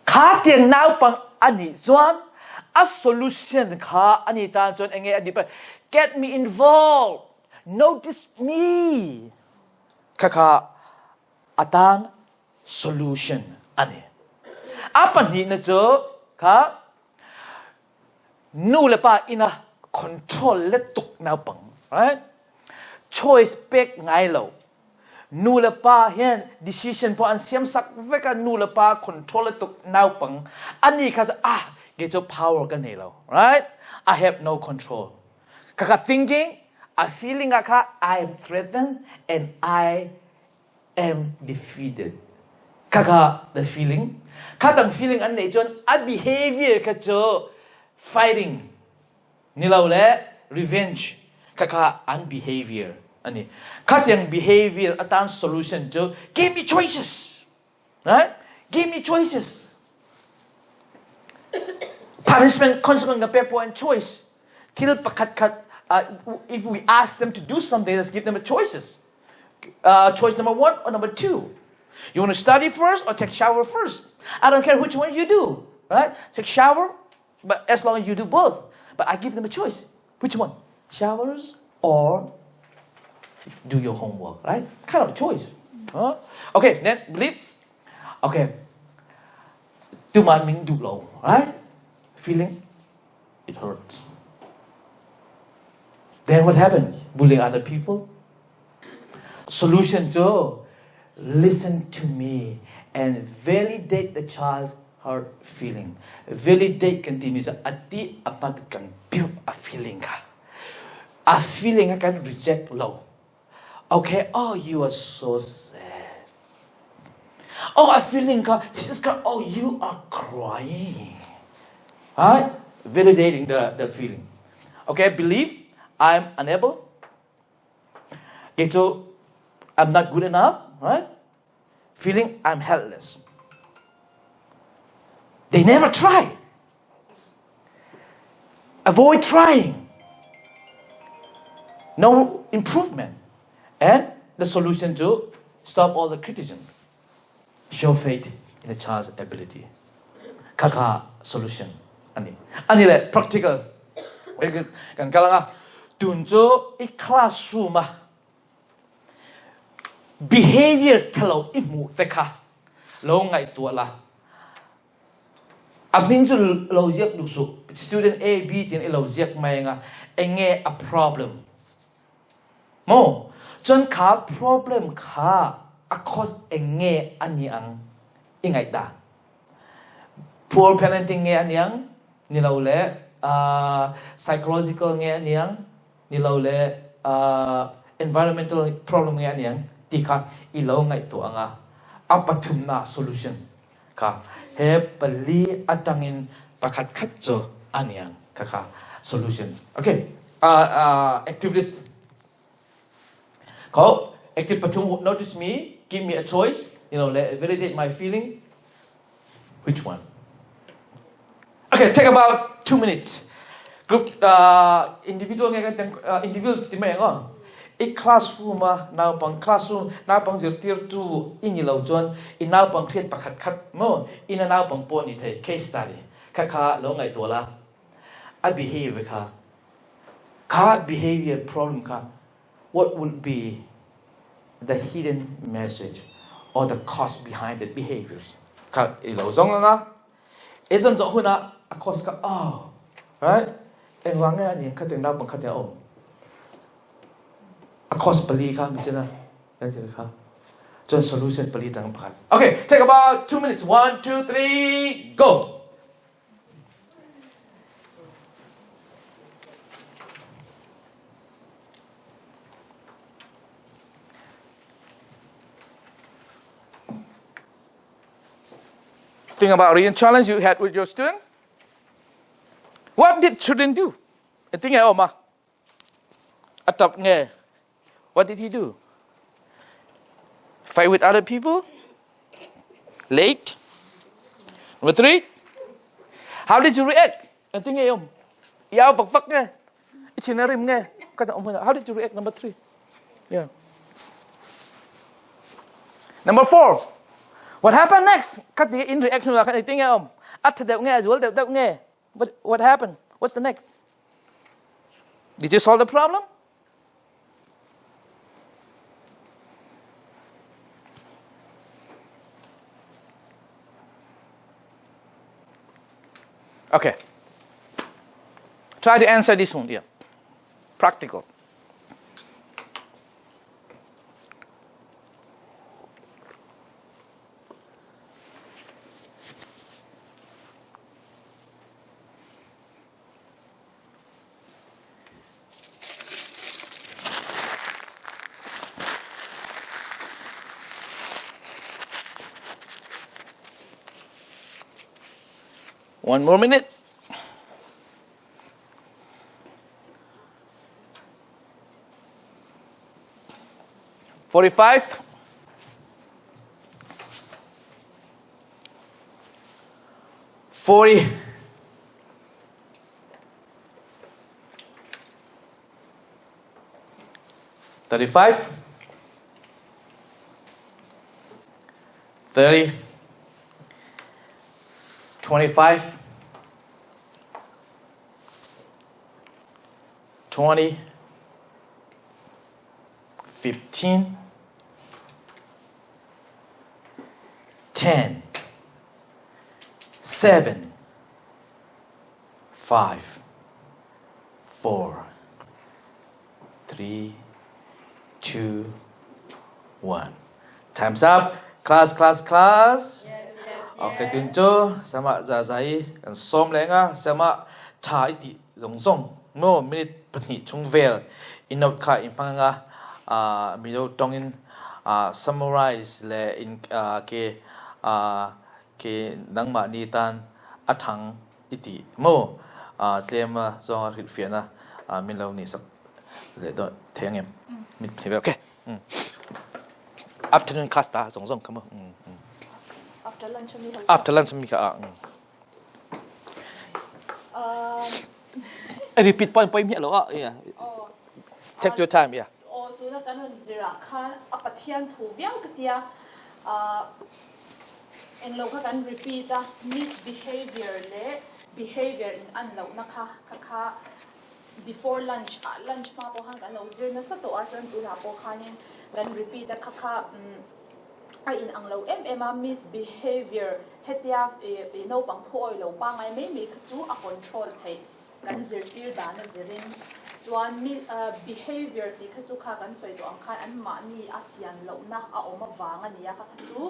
Kha tiang nau pang ani chuan a solution kha ani tan chuan enge adi pa get me involved notice me kha kha atan solution ani. A pahnihna cu kha nu le pa ina control le tuk naupang right choice pek ngai lo nu le pa hian decision po an siam sak veka nu le pa control le tuk naupang ani kha ah ke chu power ka nei lo right I have no control kaka thinking a feeling a kha I am threatened and I am defeated. Khakha the feeling. Kha tang feeling an neih cun a behavior kha cu fighting nilo le revenge khakha an behavior ani. Kha tiang behavior atan solution cu give me choices. Right? Give me choices. Punishment, consequence ka pek and choice. Thil pakhat khat if we ask them to do something, let's give them a choices. Choice number one or number two. You want to study first or take shower first? I don't care which one you do, right? Take shower, but as long as you do both. But I give them a choice. Which one? Showers or do your homework, right? Kind of choice. Huh? Okay, then believe. Okay. Tuman min du lo, right? Feeling it hurts. Then what happened? Bullying other people. Solution to listen to me and validate the child's her feeling. Validate kan timi cu ati apat kan piuh a feeling kha. A feeling kha kan reject lo. Okay, oh you are so sad. Oh, a feeling kha, he says, oh you are crying. Right? Validating the feeling. Okay, believe I'm unable. Okay, so I'm not good enough, right? Feeling I'm helpless. They never try. Avoid trying. No improvement. And the solution to stop all the criticism. Show faith in the child's ability. Kaka solution. Ani. Ani le practical. Kan kalanga tun chu i classroom a behavior thalo i hmu te kha lo ngaihtuah la a hming chu lo ziak duh suh student A B tiin i lo ziak mai anga enge a problem mo chuan kha problem kha a cause enge ani ang i ngaih dan poor parenting nge aniang ni lo le psychological nge aniang ni lo le environmental problem nge aniang ti kha i lo ngaihtuah anga a pathumna solution kha he pali atangin pakhat khat chu aniang kha kha solution okay activities ko active pathum notice me give me a choice you know validate my feeling which one Okay, take about 2 minutes. Group individual nge kan individual ti mai ngo. I classroom a naupang classroom naupang zirtirtu i ni lo chuan i naupang hriat pakhat khat maw ina naupang pawh ni thei case study kha kha lo ngaihtuah la a behavior kha kha behavior problem kha what would be the hidden message or the cause behind the behaviors kha i lo zong anga i zon zawh hunah a cause kha oh right engvang nge ani kha tiang naupang kha tiang a awm a cause pali kha mi chena kan zir kha chuan solution pali tang pakhat okay take about 2 minutes 1 2 3 go Think about reading challenge you had with your student. What did children do? Tingin oma. Atap nge. What did he do? Fight with other people? Late? Number three, how did you react? Tingin om. Iaw vak vak nge. Ichinarim nge. Kata om How did you react? Number three. Yeah. Number four, what happened next? Kat di in reaction la kan tingin om. At deuh nge, zual deuh deuh nge. What what happened? What's the next? Did you solve the problem? Okay. Try to answer this one. Yeah. Practical. One more minute. 45. 40. 35. 30. 25. 20. 15. 10. 7. 5. 4. 3. 2. 1. Time's up. Class, class, class. Okay, tun chu sama za zai kan som le nga sama tha i ti zong zong mo minute 2 chung vel in note kha in hmang nga mizo tong in summarize le in ke ke nangmah ni tan a thang i ti mo tlem zong a hrilhfiahna min lo ni sak le do thei angem min thei ve okay afternoon class ta zong zong kha mo After lunch mi after lunch mi kha a repeat point poi mi lo a yeah take your time yeah o tuna kan ron zira khan a pathian thu viau ka tia englo kha kan repeat a misbehavior le behavior in an lo na kha kha kha before lunch a lunch hma pawh khan kan lo zir nasa tawh a chuan tunah pawh khanin kan repeat a kha kha a in ang lo em em a misbehavior hetia ih naupang thuawi lo pangai mai mai kha chu a control theih kan zirtir dan a zirin chuan mi behavior tih kha chu kha kan sawi tawh ang khan an mahni a chian lohna a awm avang a ni a kha kha chu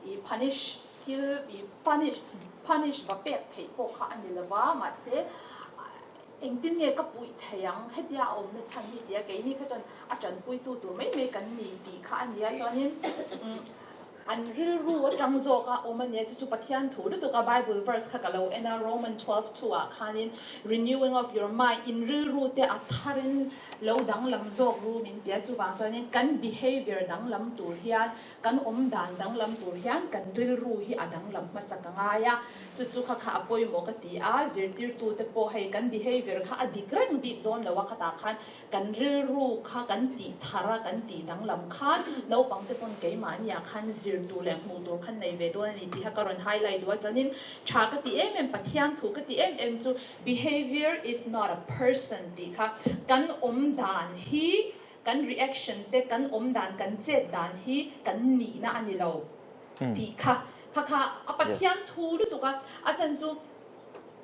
ih punish thil ih punish punish va pek theih pawh kha a ni lova mahse Engtin nge ka puih thei ang? Hetia a awmna chhan hi tia keini kha chuan a tanpuitu tur mai mai kan ni tih kha a nia. Chuanin umm An rilru atang zawk a awm a nia, chu chu Pathian thu lutuk a Bible verse kha ka lo en a, Roman 12:2 ah khanin renewing of your mind, in rilru te a tharin lo danglam zawk ru min ti a, chuvang chuanin kan behavior danglam tur hian, kan awm dan danglam tur hian kan rilru hi a danglam hmasa ka ngai a, chu chu kha kha a pawimawh ka ti a, zirtirtute pawh hei kan behavior kha a dik reng bik dawn lo a, khatah khan Kan rilru kha kan tih thar a, kan tih danglam khan naupangte pawn keimahniah khan zir tur leh hmuh tur khan nei ve dawn a ni tih kha ka rawn highlight duh a. Chuanin tha ka ti em em, Pathian thu ka ti em em chu behaviour is not a person tih kha kan awm dan hi, kan reaction te, kan awm dan, kan chet dan hi kan nihna a ni lo tih kha kha kha a Pathian thu lutuk a, a chan chu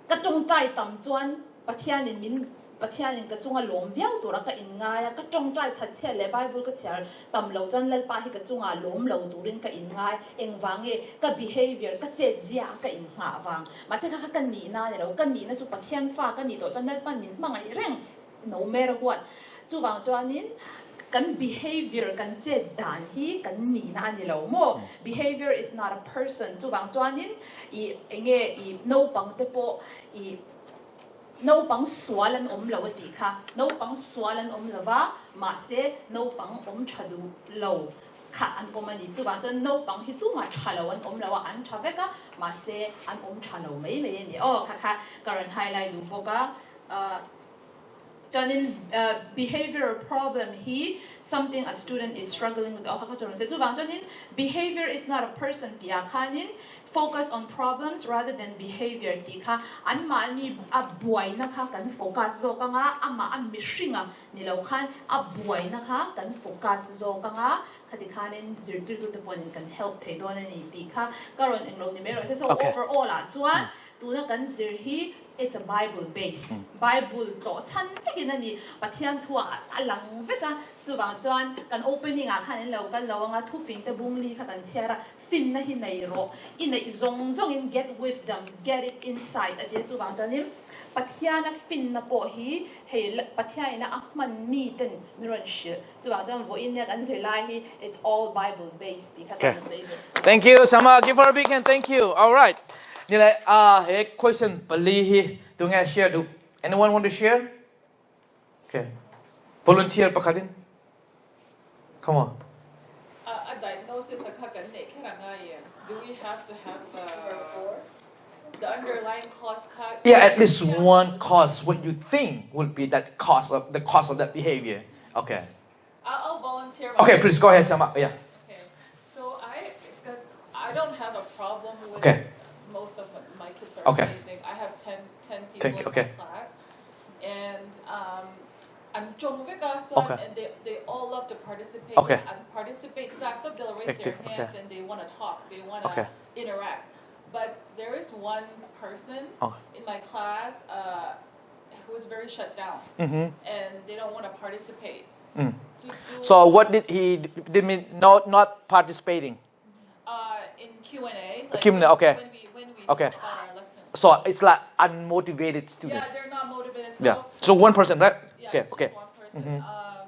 ka tawngtai tam chuan Pathianin min Pathianin ka chunga lawm viau tura ka inngai a, ka tawngtai that chhiat leh Bible ka chhiar tam lo chuan Lalpa hi ka chunga lawm lo turin ka inngai. Engvang nge? Ka behaviour, ka chet zia a ka innghah vang. Mahse kha kha ka nihna a ni lo. Ka nihna chu Pathian fa ka nih tawh chuan Lalpa'n min hmangaih reng no matter what. Chuvang chuanin kan behaviour, kan chet dan hi kan nihna a ni lo maw? Behaviour is not a person. Chuvang chuanin i enge i naupangte pawh i Naupang sual an awm lo a tih kha. Naupang sual an awm lo va, mahse naupang awm tha duh lo kha an awm a ni. Chuvang chuan naupang hi tumah tha lo an awm lo a, an tha vek a, mahse an awm tha lo mai mai a ni. Aw kha kha ka rawn highlight duh bawk a. Chuanin behavioral problem hi something a student is struggling with aw kha kha chu rawn sawi. Chuvang chuanin behavior is not a person tih ah khanin focus on problems rather than behavior tih kha anmahni a buaina kha kan focus zawk anga, amah a mihringa ni lo khan a buaina kha kan focus zawk anga, khati khanin zirtirtute pawhin kan help thei dawn a ni tih kha ka rawn englo ni mai rawh se. So overall ah chuan tuna kan zir hi It's a Bible base, Bible tlawh chhan vekin a ni, Pathian thu ah a lang vek a, chuvang chuan kan opening ah khan in lo kal lo anga thufing te bungli kha kan chhiar a, finna hi nei rawh, i neih zawng zawng in get wisdom, get it inside a ti a, chuvang chuanin Pathiana finna pawh hi hei Pathian ina a hman mi ten min rawn hrilh, chuvang chuan vawiin nia kan zirlai hi it's all Bible base tih kha kan sawi ve. Thank you Sama, give her a big hand, thank you. All right. Ni le a he question pali hi tu nge share duh? Anyone want to share? Okay. Volunteer pakhat in. Come on. A diagnosis a kha kan neih kher a ngai em? Do we have to have the the underlying cause kha? Yeah, at least one cause what you think would be that cause of the cause of that behavior. Okay. I'll volunteer. Okay, please go ahead, Sama. Yeah. Okay. So I I don't have a problem with okay. most of my kids are okay. amazing. I have 10, 10 people Thank you. in okay. my class. And um, I'm okay. and they, they all love to participate. Okay. And participate. They'll raise Active. their hands okay. and they want to talk. They want to okay. interact. But there is one person oh. in my class uh, who is very shut down, mm-hmm. and they don't want to participate. Mm. So what did he did mean not not participating? Uh, in Q and A. Like Q&A, okay. When we when we okay. talk about our lesson. So it's like unmotivated student. Yeah, they're not motivated. So yeah. So one person, right? Yeah, okay. it's Okay. Just one person. Mm-hmm. Um,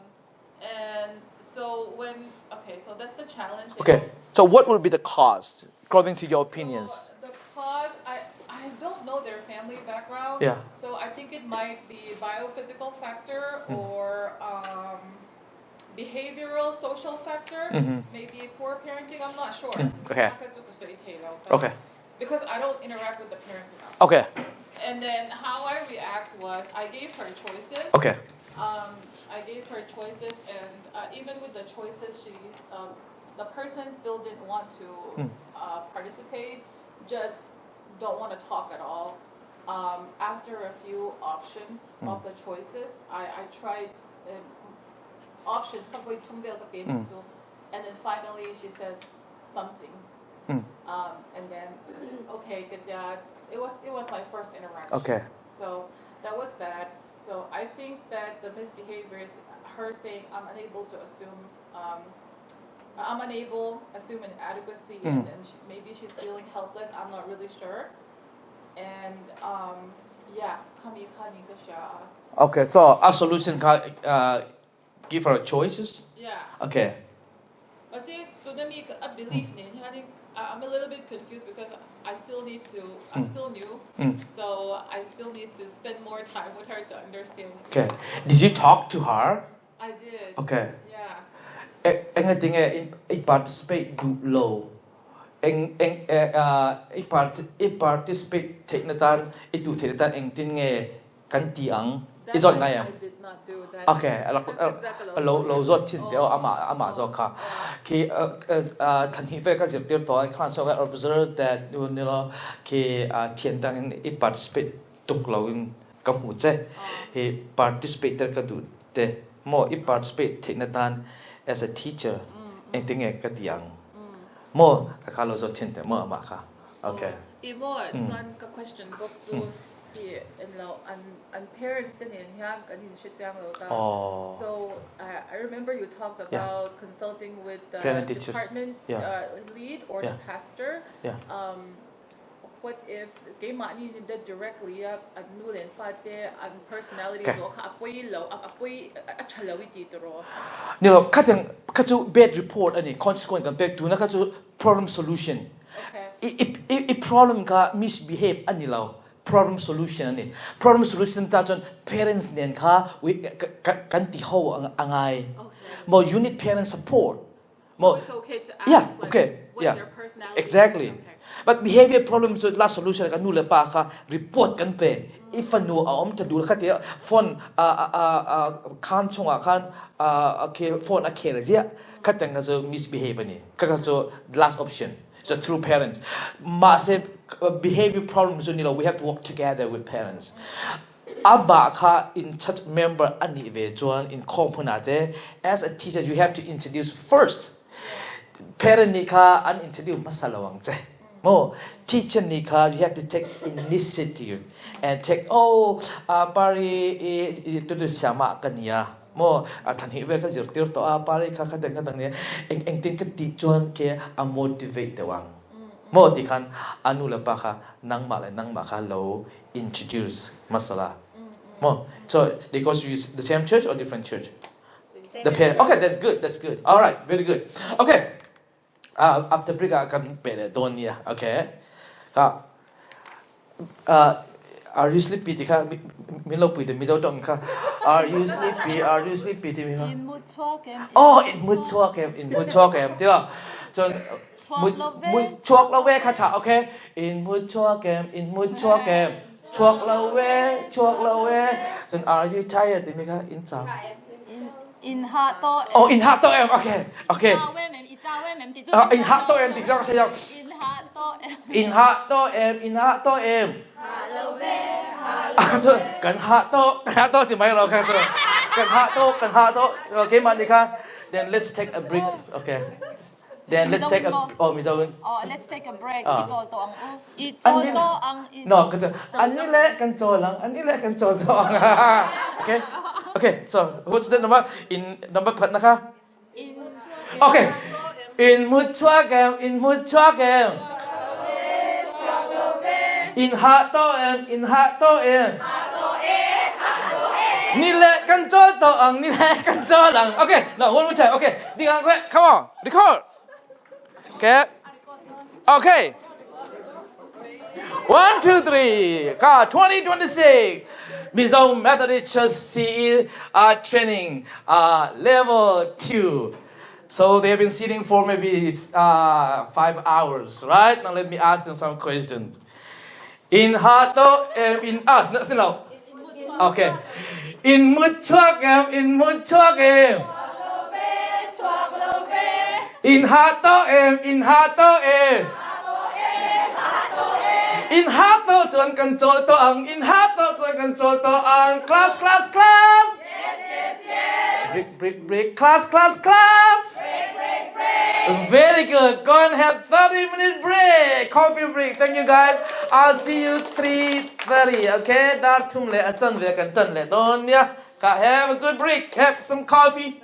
and so when okay, so that's the challenge. They Okay. don't- So what would be the cause, according to your opinions? So the cause, I I don't know their family background. Yeah. So I think it might be biophysical factor Mm. or um, behavioral social factor. Mhm. Maybe poor parenting. I'm not sure. Mm, okay. Okay. Because I don't interact with the parents enough. Okay. And then how I react was I gave her choices. Okay. Um, I gave her choices, and uh, even with the choices, she's um, the person still didn't want to Mm. uh, participate. Just don't want to talk at all. Um, after a few options Mm. of the choices, I, I tried um, option Mm. and then finally she said something. Mm. Um, and then okay, good dad. It was it was my first interaction. Okay. So that was that. So I think that the misbehavior is her saying I'm unable to assume um, I'm unable assume inadequacy Mm. and then she, maybe she's feeling helpless. I'm not really sure. And um, yeah, kami kani kasha. Okay. So our solution, uh, give her choices. Yeah. Okay. Mahse tuna mi a belief nen hianin I'm a little bit confused because I still need to I'm still new so I still need to spend more time with her to understand. Okay. Did you talk to her? I did. Okay. Yeah. Engatinge i participate duh lo? Eng eng i part i participate theihna tan i duh theihna tan engtin nge kan ti ang? I zawt ngai em? Okay, lo lo zawt chin te ama ama zawk kha. Khi than hi ve ka zirtir to khan so ka observe that you know khi thian dang in i participate tuk lo in ka hmu che. Hi participate ter ka duh te mo i participate theihna tan as a teacher engtinge ka ti ang mo ka kha lo zawt chin te mo ama kha. Okay. I mo chuan ka question bawk chu i en lo an an parents te nen hian kan in hre chiang lo ta. So I remember you talked about consulting with the department lead or the pastor. What if keimahni in that directly a an nu leh an pa te an personality zawh kha a pawi lo a pawi a tha lo i ti tawh. Ni lo kha kha chu bad report a ni consequence kan pek tuna kha chu problem solution. I i i problem kha misbehave a ni lo problem solution a ni. Problem solution ta chuan parents nen kha kan ti ho a ngai. Mo you need parent support. So it's okay to ask yeah, like, okay, what yeah. their personality Exactly. is. Okay. But behavior problem cu last solution kan nu le pa kha report kan pe. If fanu a om ta dul kha te phone a a a khan chungah khan a ke phone a khel zia kha teng kha cu misbehave ani. Kha kha cu last option. So through parents. Ma se behavior problem cu ni lo we have to work together with parents. Amah kha in church member a nih ve chuan inkhawm hmun ah teh as a teacher you have to introduce first. Parent nih kha an introduce hmasa lo ang che. Mo teacher nih kha you have to take initiative and take oh pari i tu siama ka nia mo than hi ve ka zirtir to a pari kha kha dang kha dang ne eng eng tin ka ti chuan ke a motivate deuh ang. Mo ti khan anu le pa kha nangmah le nangmah kha lo introduce masala. Mo, so they go to the same church or different church? The parent. Okay, that's good. That's good. All right, very good. Okay. After break, I kan pe le don ya. Okay. Ka are you sleepy ti kha min lo pui te mi do tong kha are you sleepy are you sleepy ti mi kha In mut chuak em oh in mut chuak em in mut chuak em ti lo chon Chuak lo ve. Mut chuak lo ve kha tha okay in mut chuak em in mut chuak em chuak lo ve chuak lo ve then are you tired ti mi kha in chang In ha to em. Oh in ha to em okay okay In ha to em ti ka sa yang In ha to em in ha to em in ha to em ah kha chu kan ha to kan ha to ti mai lo kha chu kan ha to kan ha to okay man ni kha then let's take a break okay Then let's take a oh Mizo in. Oh, let's take a break. I chawl to ang u. I chawl to ang i. No, kan ani le kan chawl ang ani le kan chawl to ang. Okay. Okay, so what's the number in number phat na kha? In Okay. In mut chuak em, in mut chuak em. In ha to em, in ha to em. Ni le kan chawl to ang, ni le kan chawl ang. Okay, no, one more time. Okay, ding ang come on, record. Okay. Okay. 1, 2, 3. Ka 2026. Mizo Methodist Church CE training level 2. So they have been sitting for maybe 5 hours, right? Now let me ask them some questions. In ha to em in ah no, no. Okay. In mut chuak em in mut chuak em. In ha to em in ha to em. In ha to chuan kan chawl to ang in ha to chuan kan chawl to ang class class class. Yes yes yes. Break break break class class class. Break break break. Very good. Go and have 30 minute break. Coffee break. Thank you guys. I'll see you 3:30. Okay? Dar thum le a chan ve kan chan le don ya. Ka have a good break. Have some coffee.